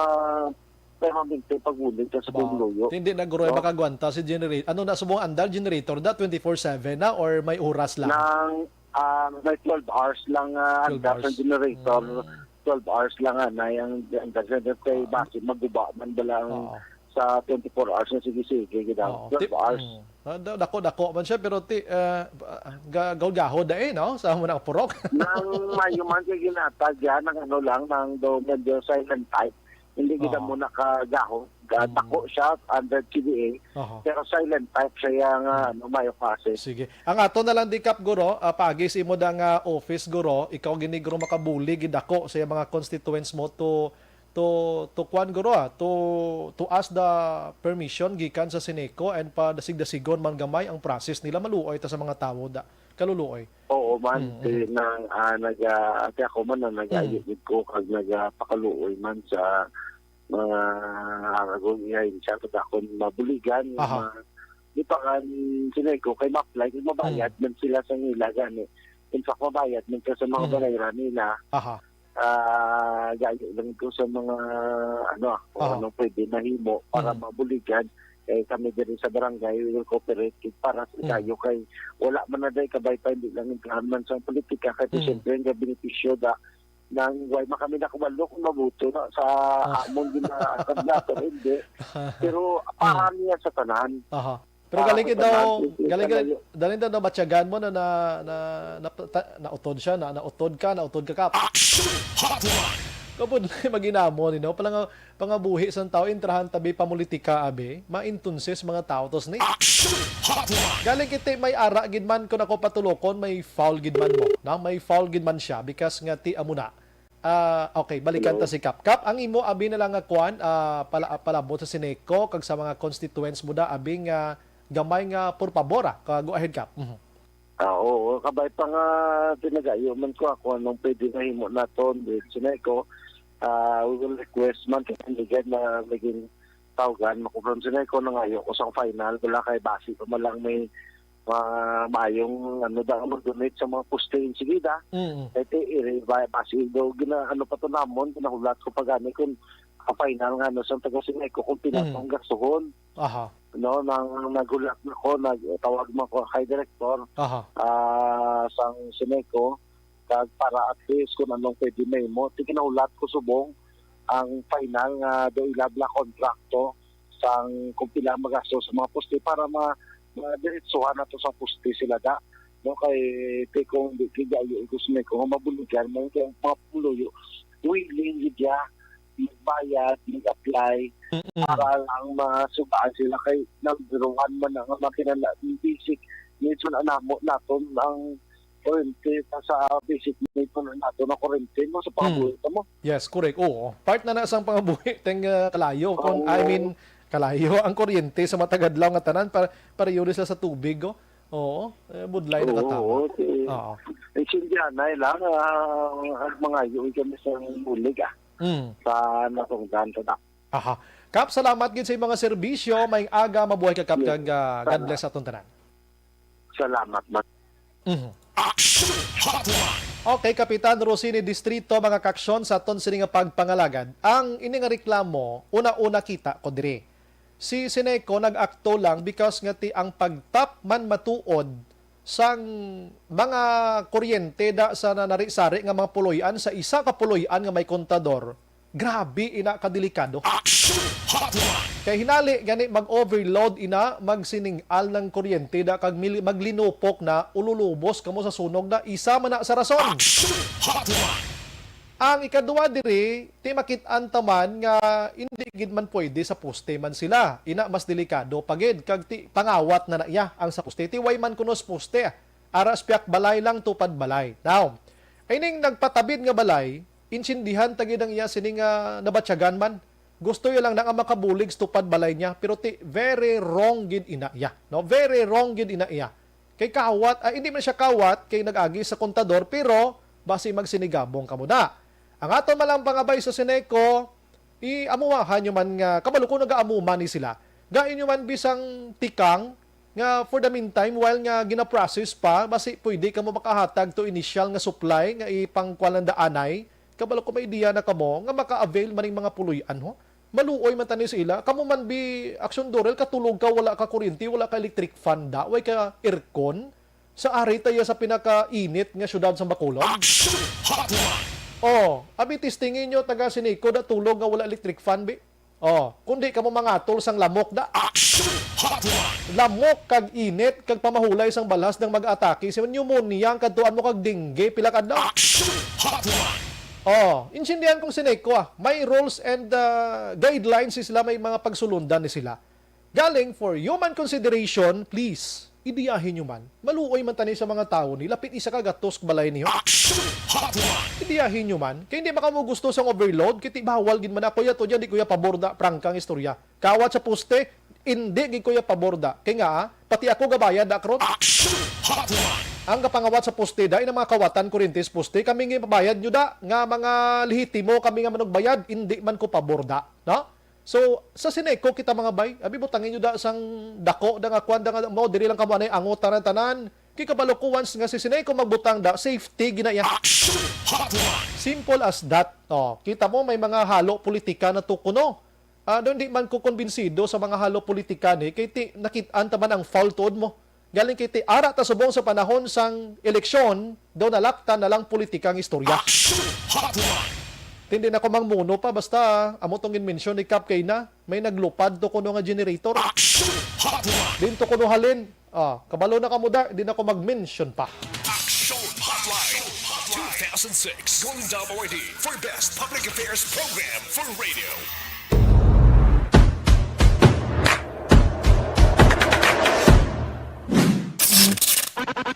permanente pag-ulit sa Ba, Bumuluyo. hindi na, Guro, No? makagwanta si generator. Ano na, subong andar generator na, twenty-four seven na or may oras lang? Nang, ah, may twelve hours lang, ah, Twelve andar sa hours. generator. Mm. Twelve hours lang, ah, na yung andar sa generator. Kay Ah. basi maguba man ba lang Oo. sa twenty-four hours na sige-sige, gid daw. Oo. Twelve Ti-, hours. mm. Ah, da-, dako-dako man siya, pero ti-, ah, ga-, gahod-gahod na eh, no? Sa amo na ang purok. Nang mayo man kay ginatag yan, nang ano lang, nang do medyo silent type. Hindi kita Oo. mo nakagahod. Ga-, Mm. dako siya under T V A, Aha. pero silent type siya yang, ah, Mm. ano, mayo klase. Sige. Ang ato na lang di, Kap, Guro, ah, paagi sa imo da nga office, Guro, ikaw gini, Guro, makabuli gid ako sa mga constituents mo to, to, to kwan, Guro, ah, to, to ask the permission gikan sa Ceneco and pa dasig-dasigon man gamay ang process nila, maluoy ta sa mga tawo da. Kaluluoy. Oo man, Mm, ti mm. nang, ah, nag, ah, ti ako man na nag-ayo Mm. gid ko kag nag, ah, pakaluoy man sa mga agong ihain siya pag akon mabuligan, Aha. ma-, di pa kan Ceneco kay ma-apply, kay mabayad Mm. man sila sa ila gani. In fact, mabayad man ka sa mga Mm. balayran nila. Aha. Ah, gayo lang ko sa mga, ano, kung Aha. anong pwede mahimo para Mm. mabuligan. Eh, kami diri sa barangay, we will cooperate kit para sa Mm. kayo kay wala man na day kabay pa, hindi lang yung man sa politika, kay Mm. siyempre, ang benepisyo da, nang way man kami nakabalo kung mabuto na sa Ah. amon gina-, kandidato, hindi. Pero para Mm. niya sa tanan. Aha. Pero Ah, galing kita, sa tanan, galing kita, kalayo. Galing daw, nabatyagan mo na, na, na, na, ta-, nautod siya, na, nautod ka, nautod ka, Kap. Action Hotline! Kapod na yung maginamo, you know? Palang, pangabuhi sa tao, intrahan tabi pamulitika, abi. Maintunsis mga tao, tos ni. Action Hotline! Galing kita, may ara gid man, kung ako patulokon, may foul gid man mo. Na, may foul gid man siya, because nga ti amo na. Ah, okay, balikan ta Hello. si Kap. Kap, ang imo abi na lang nga kuan, ah, pala, palabot sa Sineco kag sa mga constituents mo da, abi nga gamay nga por pabor, ah. Ka, go ahead, Kap. Mhm. Ah, oo, kabay pa nga tinagayo man ko ako anong pwede mahimo naton with Sineco. Ah, we will request man kay kandigan na maging tawgan mo ko from Sineco, nangayo ko sa final, wala kay basi pa man lang may mga maayong ano daw mag-donate sa mga poste insigida. Mm. Kay ti iri ba basi daw gina ano pa to namon, ginahulat ko pa gani kung ang final nga ano sa taga Sineco kung pila Mm. to ang gastuhon. Aha. No, nang naghulat na ko, nagtawag mo ko kay director Aha. ah, sang Sineco, kag para at least kung anong pwede mahimo, ti ginahulat ko subong ang final nga do ila bala kontrakto sang kung pila magasto sa mga poste para ma madiretsuhan nato sa poste sila da, no, kay ti kung di kigayo ko Sineco nga mabuligan mo kay ang mga pumuluyo willing gid ya magbayad, mag-apply Mm-mm. para lang masugaan sila kay number one man ang makina na basic needs man ang namo naton ang kuryente sa, sa basic needs man naton ang kuryente mo sa pangabuhi mo. Yes, correct. Oo. Part na na sang pangabuhi teng ah, kalayo. Kung, I Oo. mean, kalayo ang kuryente sa matagadlaw nga tanan para pareho sila sa tubig, oh. Oo, eh, budlay na Oo, katama. okay. Oo. Intindihan na lang ah, ang mga yun kami sa bulig ah, Mm. sa natungdan sa da. Aha. Kap, salamat gid sa imong mga serbisyo. May aga, mabuhay ka, Kap, Yes. kag ah, God Salamat. Bless aton tanan. Salamat man. Mhm. Action Hotline. Okay, Kapitan Rosini Distrito, mga kaaksyon sa aton sini nga pagpangalagad. Ang ini nga reklamo, una-una kita ko diri. Si Sineco nag-akto lang because nga ti ang pagtap man matuod sang mga kuryente da sa nanari-sari nga mga puloy-an sa isa ka puloy-an nga may kontador. Grabe ina ka delikado. Action Hotline. Kay hinali gani mag-overload ina, magsining-al ng kuryente da kag mil- maglinupok na ululubos kamo sa sunog na isa man na sa rason. Action Hotline. Ang ikaduha diri, ti makit-an ta man nga hindi gid man pwede sa poste man sila. Ina mas delikado pa gid kag ti pangawat na na iya ang sa poste. Ti way man kuno sa poste, ara sa piyak balay lang tupad balay. Now, ining nagpatabid nga balay, intindihan ta gid ang iya sini nga nabatyagan man. Gusto iya lang na nga makabulig sa tupad balay niya, pero ti very wrong gid ina iya, no? Very wrong gid ina iya. Kay kawat, ah, hindi man siya kawat kay nag-agi sa kontador, pero basi magsinigabong kamo na. Ang aton malang pangabay sa Sineco, i-amuha nyo man nga kabalo ko nagaamuma ni sila. Gain nyo man bisang tikang nga for the meantime, while nga ginaprocess pa, basi pwede kamo makahatag to initial nga supply nga ipangkuan lang daanay. Kabalo ko may idea na kamo nga maka-avail man ning mga puloy-an, ho? Maluoy man tani sa ila. Kamo man bi, Action Dorel, katulog ka, wala ka kuryente, wala ka electric fan da, way ka aircon. Sa ari tayo sa pinakainit nga syudad sa Bacolod. Action Hotline. Oh, abi testingi nyo taga Sineco da tulog nga wala electric fan bi. Oh, kundi kamo mangatol sang lamok da. Action Hotline. Lamok kag init kag pamahulay sang balhas nang mag-atake sa pneumonia ang kadtuan mo kag dengue pila ka adlaw. Action Hotline. Oh, intindihan kong Sineco ah. May rules and uh, guidelines sila, may mga pagsulundan ni sila. Galing for human consideration, please, ideyahin nyo man. Maluoy man tani sa mga tawo ni lapit isa ka gatos balay niyo. Action Hotline. Ideyahin nyo man. Kay hindi maka mo gusto sang overload, kiti bawal gid man ako yato dyan, di ko ya pabor da, prangkang istorya. Kawat sa poste, hindi gid ko ya pabor da. Kay nga, ah, pati ako gabayad da karon. Action Hotline. Ang kapangawat sa poste da, ina mga kawatan kuryente sa poste, kami nga ipabayad nyo da, nga mga lehitimo kami nga manugbayad, hindi man ko pabor da, no? So, sa Sineco kita mga bay, abi butangi nyo da sang dako da nga kwan da nga mo, diri lang kamo anay angot tanan-tanan. Kay kabalo ko once nga si Sineco magbutang da, safety gina iya. Action Hotline. Simple as that. Oh, kita mo may mga halo politika na to kuno. Ah, doon di man ko kumbinsido sa mga halo politika ni kay ti nakit-an ta man ang foul tuod mo. Galing kay ti ara ta subong sa panahon sang eleksyon, daw nalaktan na lang politika ang istorya. Action Hotline. Hindi na ko mangmuno pa, basta amo tong in-mention ni Kap kay na may naglupad to kuno nga generator. Action Hotline. Din to kuno halin. Ah, kabalo na kamo da, di na ko mag-mention pa. Action Hotline. Two thousand six Golden Dome Awardee for Best Public Affairs Program for Radio.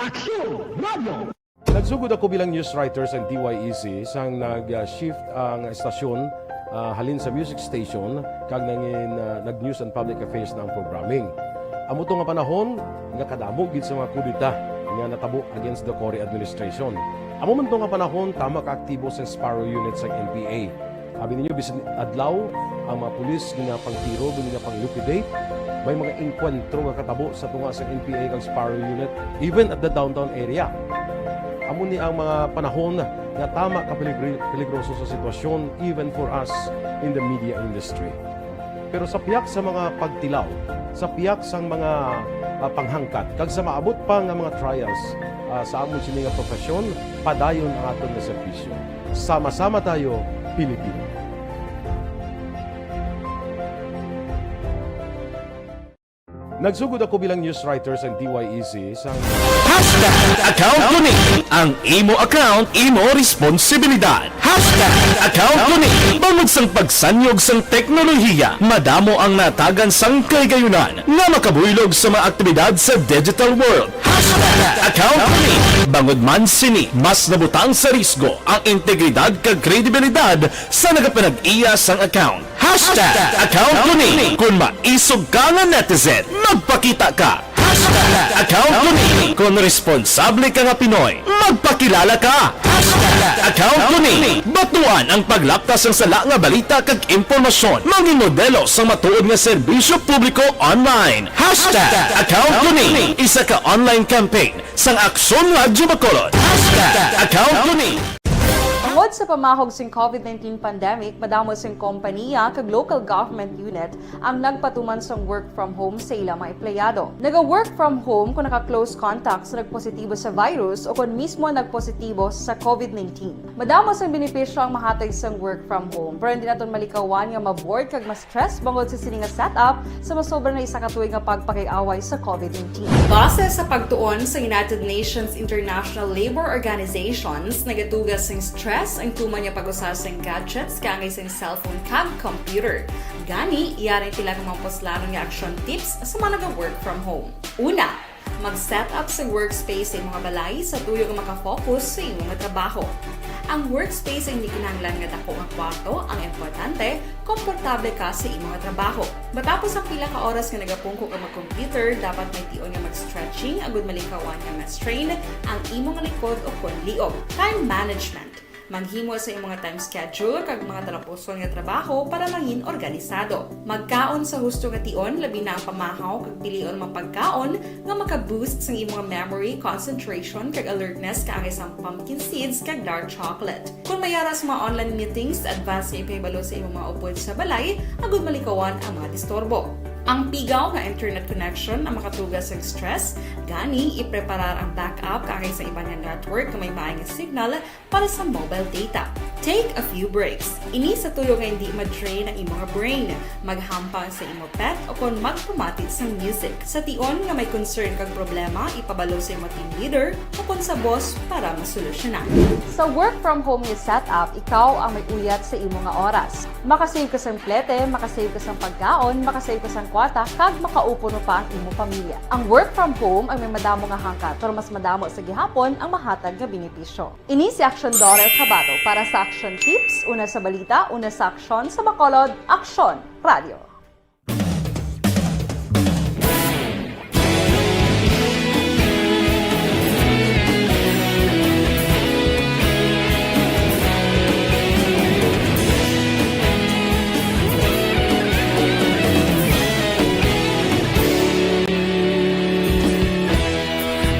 Action Radio. Nagsugod ako bilang news writer sa T Y E C sang nag-shift ang estasyon, ah, halin sa music station kag nangin, ah, nag-news and public affairs na ang programming. Amo to nga panahon nga kadamo gid sa mga kudeta nga natabo against the Cory administration. Amo man to nga panahon tama ka aktibo sang Sparrow Unit sang N P A. Abi ninyo, bisan adlaw, ang mga pulis ginapangtiro, ginapang-liquidate. May mga engkwentro nga katabo sa tunga sang N P A kag Sparrow Unit, even at the downtown area. Amo ni ang mga panahon nga tama ka peligri-, peligroso sa sitwasyon, even for us in the media industry. Pero sa pihak sa mga pagtilaw, sa pihak sang mga, ah, panghangkat, kag sa maabot pa nga mga trials, ah, sa amon sini nga profesyon, padayon ang aton nga serbisyo. Sama-sama tayo, Pilipino. Nagsugod ako bilang news writer sa T Y E C sang Hashtag Account Ko Ni, ang imo account, imo responsibilidad. Hashtag Account Ko Ni, bangod sang pagsanyog sang teknolohiya, madamo ang natagan sang kahigayunan nga makabuylog sa mga aktibidad sa digital world. Hashtag Account Ko Ni, bangod man sini, mas nabutang sa risgo ang integridad kag kredibilidad sa nagapanag-iya sang account. Hashtag Account Ko Ni. Kon maisog ka nga netizen, magpakita ka. Hashtag Account Ko Ni. Kon responsable ka nga Pinoy, magpakilala ka. Hashtag Account Ko Ni. Batuan ang paglapkas sang sala nga balita kag impormasyon. Mangin modelo sang matuod nga serbisyo publiko online. Hashtag Account Ko Ni. Isa ka online campaign sang Aksyon Radyo Bacolod. Hashtag Account Ko Ni. Tungod sa pamahog sing COVID nineteen pandemic, madamo sing kompanya kag local government unit ang nagpatuman sang work from home sa ila mga empleyado. Naga-work from home kung naka-close contact sa nagpositibo sa virus o kung mismo nagpositibo sa COVID nineteen. Madamo sang benepisyo ang mahatag sang work from home, pero hindi naton malikawan nga ma-bored kag mas stress bangod sa sini nga setup sa masobra na isa ka tuig nga pagpakig-away sa COVID nineteen. Base sa pagtuon sa United Nations International Labour Organizations, nagatuga sing stress ang tuman nga pag-usa sing gadgets kaangay sing cellphone kag computer. Gani, yari ang pila ka mga puslanon nga action tips sa mga naga-work from home. Una, mag-set up sa workspace sa imong balay sa tuyo nga makafocus sa imong trabaho. Ang workspace ay hindi kinahanglan nga dako nga kwarto, ang importante, komportable ka sa imong trabaho. Matapos ang pila ka oras nga nagapungko ka mag-computer, dapat may tion nga mag-stretching agud malikawan nga ma-strain ang imong likod o kon liog. Time management. Maghimo sa imong time schedule kag mga talapuson nga trabaho para mangin organisado. Magkaon sa husto nga tion, labi na ang pamahaw kag pilion mga pagkaon nga maka-boost sang imong memory, concentration, kag alertness kaangay sang pumpkin seeds kag dark chocolate. Kung may ara sa mga online meetings, advance nga ipahibalo sa imong mga upod sa balay agud malikawan ang mga disturbo. Ang pigaw nga internet connection ang makatuga sang stress, gani ipreparar ang backup kaangay sa iban nga network nga may maay nga signal para sa mobile data. Take a few breaks. Ini sa tuyo nga hindi ma-drain ang imo nga brain. Maghampang sa imo pet o kon magpamati sang music. Sa tion nga may concern kag problema, ipabalo sa imo team leader o kon sa boss para masolusyonan. Sa work from home nga setup, ikaw ang may uyat sa imo nga oras. Makasave ka sang plete, makasave ka sang pagkaon, makasave ka sang kwarta, kag makaupon mo pa ang imo pamilya. Ang work from home ang may madamo nga hangkat, pero mas madamo sa gihapon ang mahatag nga benepisyo. Ini si Action Daughter Kabato para sa Action Tips, una sa balita, una sa aksyon, sa Bacolod, Aksyon Radio.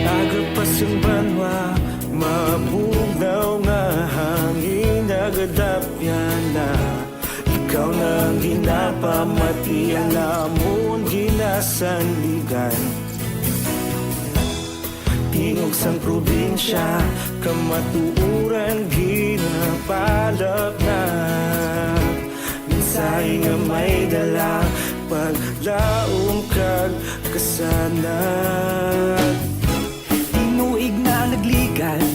Aga pa sing banwa, mabugnaw nga hangin, nagadapyan na. Ikaw na ang ginapamati, ang amon ginasandigan. Tingog sang probinsya, kamatuoran ginapalapnag. Mensahe nga may dala, paglaom kag kasanag. Tinuig na nagligan,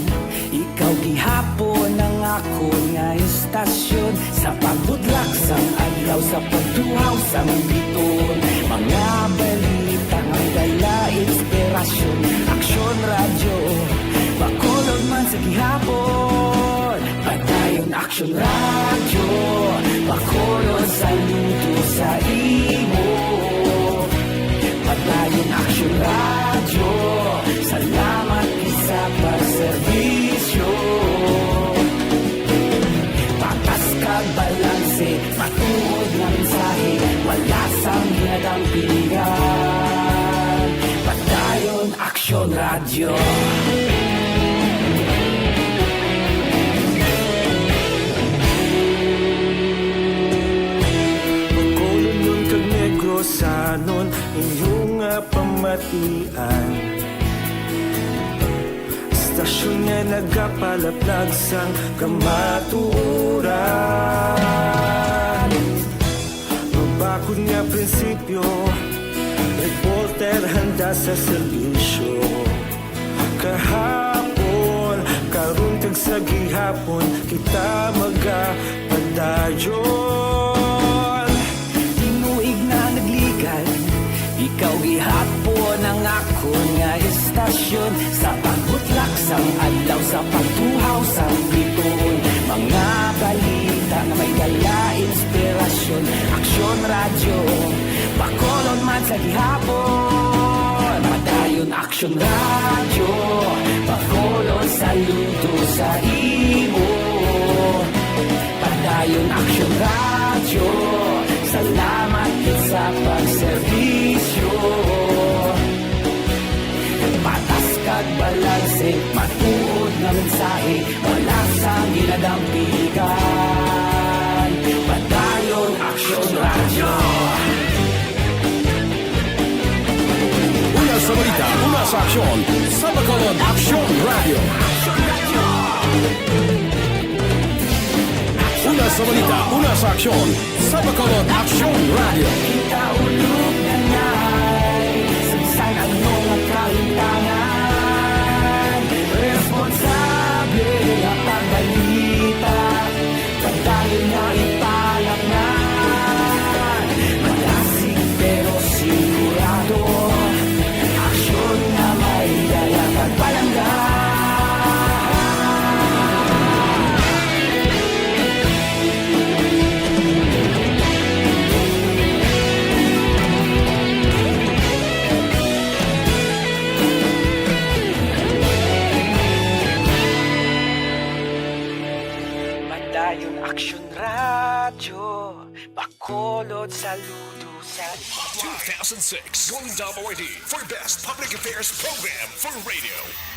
ikaw gihapon ang akon nga istasyon. Sa pagbudlak sang adlaw, sa pagduhaw sang biton, mga balita nga dala inspirasyon. Aksyon Radyo, Bacolod man sa gihapon, padayon Aksyon Radyo. Bacolod, saludo sa imo. Padayon Aksyon Radyo, salamat gid sa pagserbisyo. Patas kag balanse, matuod nga mensahe, wala sang ginadampingan. Padayon Aksyon Radyo. Bacolodnon kag Negrosanon, inyo nga pamatian. Istasyon nga nagapalaplag sang kamatuoran. Mabakod nga prinsipyo, reporter handa sa serbisyo. Kahapon, karon kag sa gihapon, kita magapadayon. Tinuig na nagligad, ikaw gihapon ang akon nga istasyon. Sa pagbutlak sang adlaw, sa pagtuhaw sang bituon, mga balita nga may dala inspirasyon. Aksyon Radyo, Bacolod man sa gihapon. Padayon Aksyon Radyo, Bacolod, saludo sa imo. Padayon Aksyon Radyo, salamat gid sa pagserbisyo. Patas kag balanse, matuod nga mensahe, wala sang ginadampigan. Padayon Aksyon Radyo. Una sa balita, una sa aksyon, sa Bacolod Aksyon Radyo. Una sa balita, una sa aksyon, sa Bacolod Aksyon Radyo. Kita ulog na ngay, sa bisan ano nga kahimtangan, responsable nga pagbalita. Padayon nga ipalaknay, malasig pero sigurado. Aksyon nga may dala kag palangga. Padayon Aksyon Radyo, Bacolod, saludo sa two thousand six Golden Dome Awardee for Best Public Affairs Program for Radio.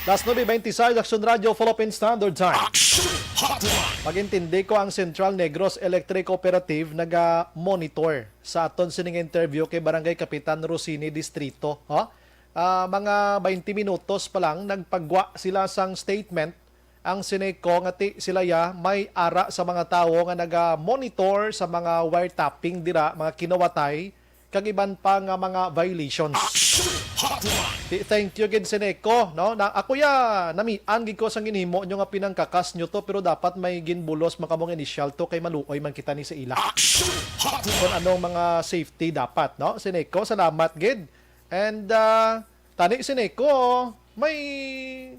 Las nuebe veintiséis, Aksyon Radyo, Philippine Standard Time. Action Hotline. Pag-intindi ko, ang Central Negros Electric Cooperative naga-monitor sa aton sining interview kay Barangay Kapitan Rosini Distrito. Ha? Ah, mga twenty minutos pa lang, nagpagwa sila sang statement ang Sineco nga ti sila ya may ara sa mga tawo nga naga-monitor sa mga wiretapping dira, mga kinawatay, kag iban pa nga mga violations. Action Hotline. Ti, thank you gid, Sineco, no? Na, ako ya namian gid ko sang ginhimo nyo nga pinangkakas nyo to, pero dapat may ginbulos man kamo nga initial to kay maluoy man kita ni sa ila. Action Hotline. Kung anong mga safety dapat, no? Sineco, salamat gid. And, ah, tani, Sineco, may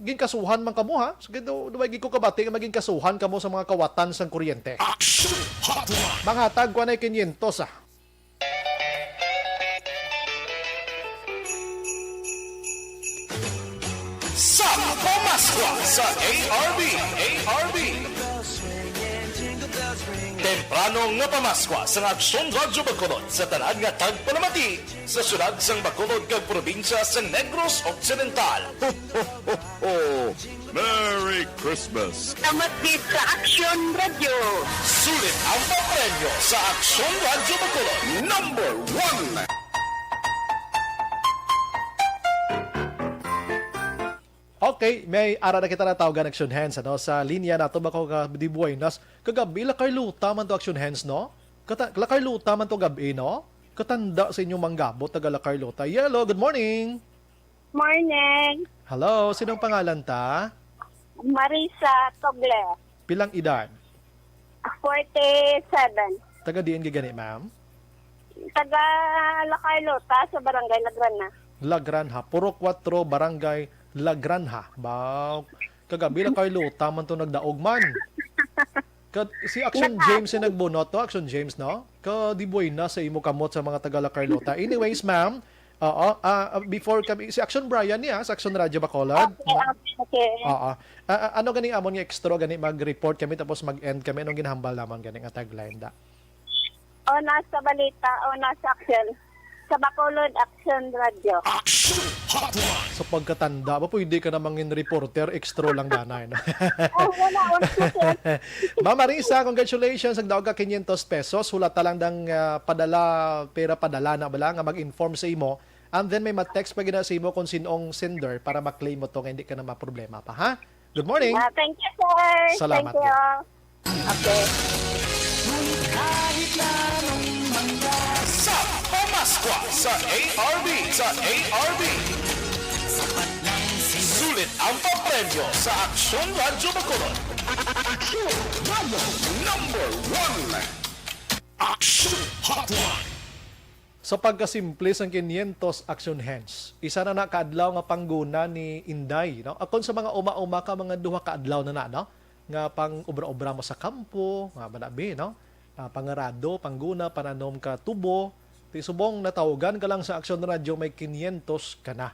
ginkasuhan man kamo, ha? Sige, du-, duway gid ko kabati nga may ginkasuhan kamo sa mga kawatan sang kuryente. Action Hotline. Manghatag ko anay quinientos, ah. Sa Pamaskwa sa A R B, A R B. Temprano nga Pamaskwa sa Aksyon Radyo Bacolod sa tanan nga tagpalamati sa syudad sang Bacolod kag probinsya sa Negros Occidental. Ho, ho, ho, ho! Merry Christmas! Salamat gid sa Aksyon Radyo. Sulit ang papremyo sa Aksyon Radyo Bacolod. Number one. Okay, may ara na kita natawgan, Action Hands, ano, sa linya nato, bako ka di buenas. Kagabi, La Carlota man to, Action Hands, no? Kata-, La Carlota man to gabi, no? Katanda sa inyong manggabot, taga La Carlota. Yellow, good morning! Morning! Hello, sinong pangalan ta? Marisa Togle. Pilang edad? Forty-seven. Taga diin ka gani, ma'am? Taga La Carlota, sa Barangay Lagranha. Lagranha, Purok Kuwatro, Barangay Lagranha. Baw, Kagabi, La Carlota man to nagdaog man. Ka, si Action James yung nagbunot to, Action James, no? Ka di buena sa imo kamot sa mga taga La Carlota. Anyways, ma'am, oo, ah, ah, before kami, si Action Brian niya, sa Action Radio Bacolod. Okay, okay, okay. Oo. Ah, ah, ano gani amon nga extra gani mag-report kami tapos mag-end kami? Anong ginahambal naman gani nga tagline da? O nasa balita, o nasa action. Sa Bacolod Action Radio. Action Hotline! Sa pagkatanda ba, pwede ka na mangin reporter, extra lang danay, no? Oh, wala, wala, sir. Ma'am Marisa, congratulations. Nagdaog ka quinientos pesos. Hulata lang dang, ah, padala, pera padala na bala nga mag-inform sa imo. And then may ma-text pa gina sa imo kung sinong sender para ma-claim mo to nga hindi ka na maproblema pa, ha? Good morning. Ah, thank you, sir. Salamat, Thank you. Good. Okay. Sa Pamaskwa sa A R B, sa A R B. Sulit ang papremyo sa Aksyon Radyo Bacolod. Aksyon Radyo number one. Aksyon Hotline. Sa pagkasimple sang quinientos Action Hands, isa na na ka adlaw nga pangguna ni Inday, no? Akon sa mga uma-uma ka, mga duha ka adlaw na na, no? Nga pang-obra-obra mo sa kampo, nga manabi, no? Ah, pangarado, pangguna, pananom ka tubo. Ti subong natawgan ka lang sa Action Radio, may quinientos ka na.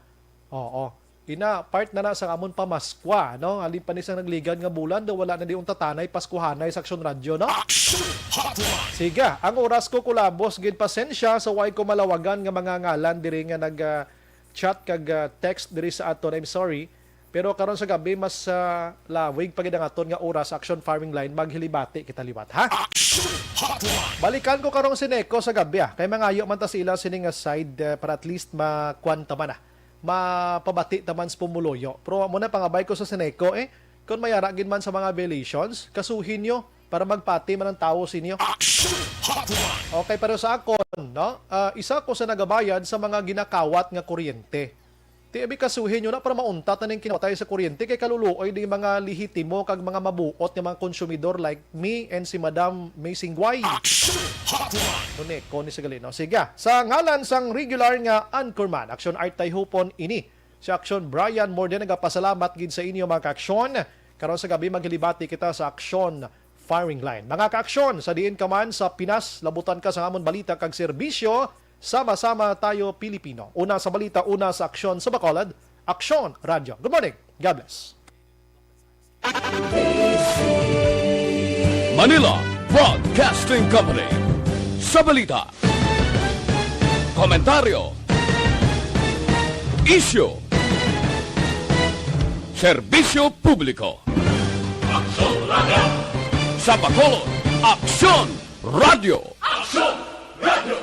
Oo. Ina, part na na sa amon pamaskwa, no? Halin pa ni sang nagligad nga bulan, daw wala na di untatanay, paskuhanay sa Action Radio, no? Action Hotline! Sige, ang oras ko kulabos, gid pasensya sa way ko malawagan nga mga ngalan diri nga nag, ah, chat kag, ah, text diri sa aton. I'm sorry. Pero karon sa gabi, mas, ah, lawig pa gid ang aton nga oras, Action Firing Line, maghilibati kita liwat, ha? Action Hotline! Balikan ko karong si Neko sa gabi, ah. Kay mangayo man ta sa ila sini nga side, ah, para at least makuan ta man, ah. Mapabati ta man sa pumuluyo. Pero amo na pangabay ko sa Seneco, eh. Kung may ara gid man sa mga violations, kasuhin nyo para magpati man ang tawo sa inyo. Action Hotline! Okay, pero sa akon, no? Ah, isa ko sa nagabayad sa mga ginakawat nga kuryente. Ti abi, kasuhin nyo na para mauntat na ning kinawatay sa kuryente kay kaluluoy di mga lehitimo kag mga mabuot nga mga konsumidor like me and si Madam May Singway. Action Hotline! Nune ko ni sa gali, no? Sige, sa ngalan sang regular nga anchorman, Action Art Tayhupon ini. Si Action Brian Morden nagapasalamat gid sa inyo, mga ka-aksyon. Karon sa gabi, maghilibati kita sa Action Firing Line. Mga ka-aksyon, sa diin ka man sa Pinas, labutan ka sa amon balita kag serbisyo. Sama-sama tayo, Pilipino. Una sa balita, una sa aksyon sa Bacolod, Aksyon Radyo. Good morning. God bless. Manila Broadcasting Company. Sa balita, komentaryo, isyu, serbisyo publiko. Aksyon Radio. Sa Bacolod, Aksyon Radio. Aksyon Radio.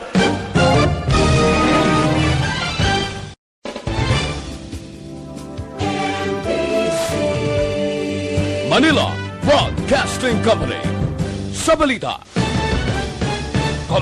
Manila Broadcasting Company. Sa balita,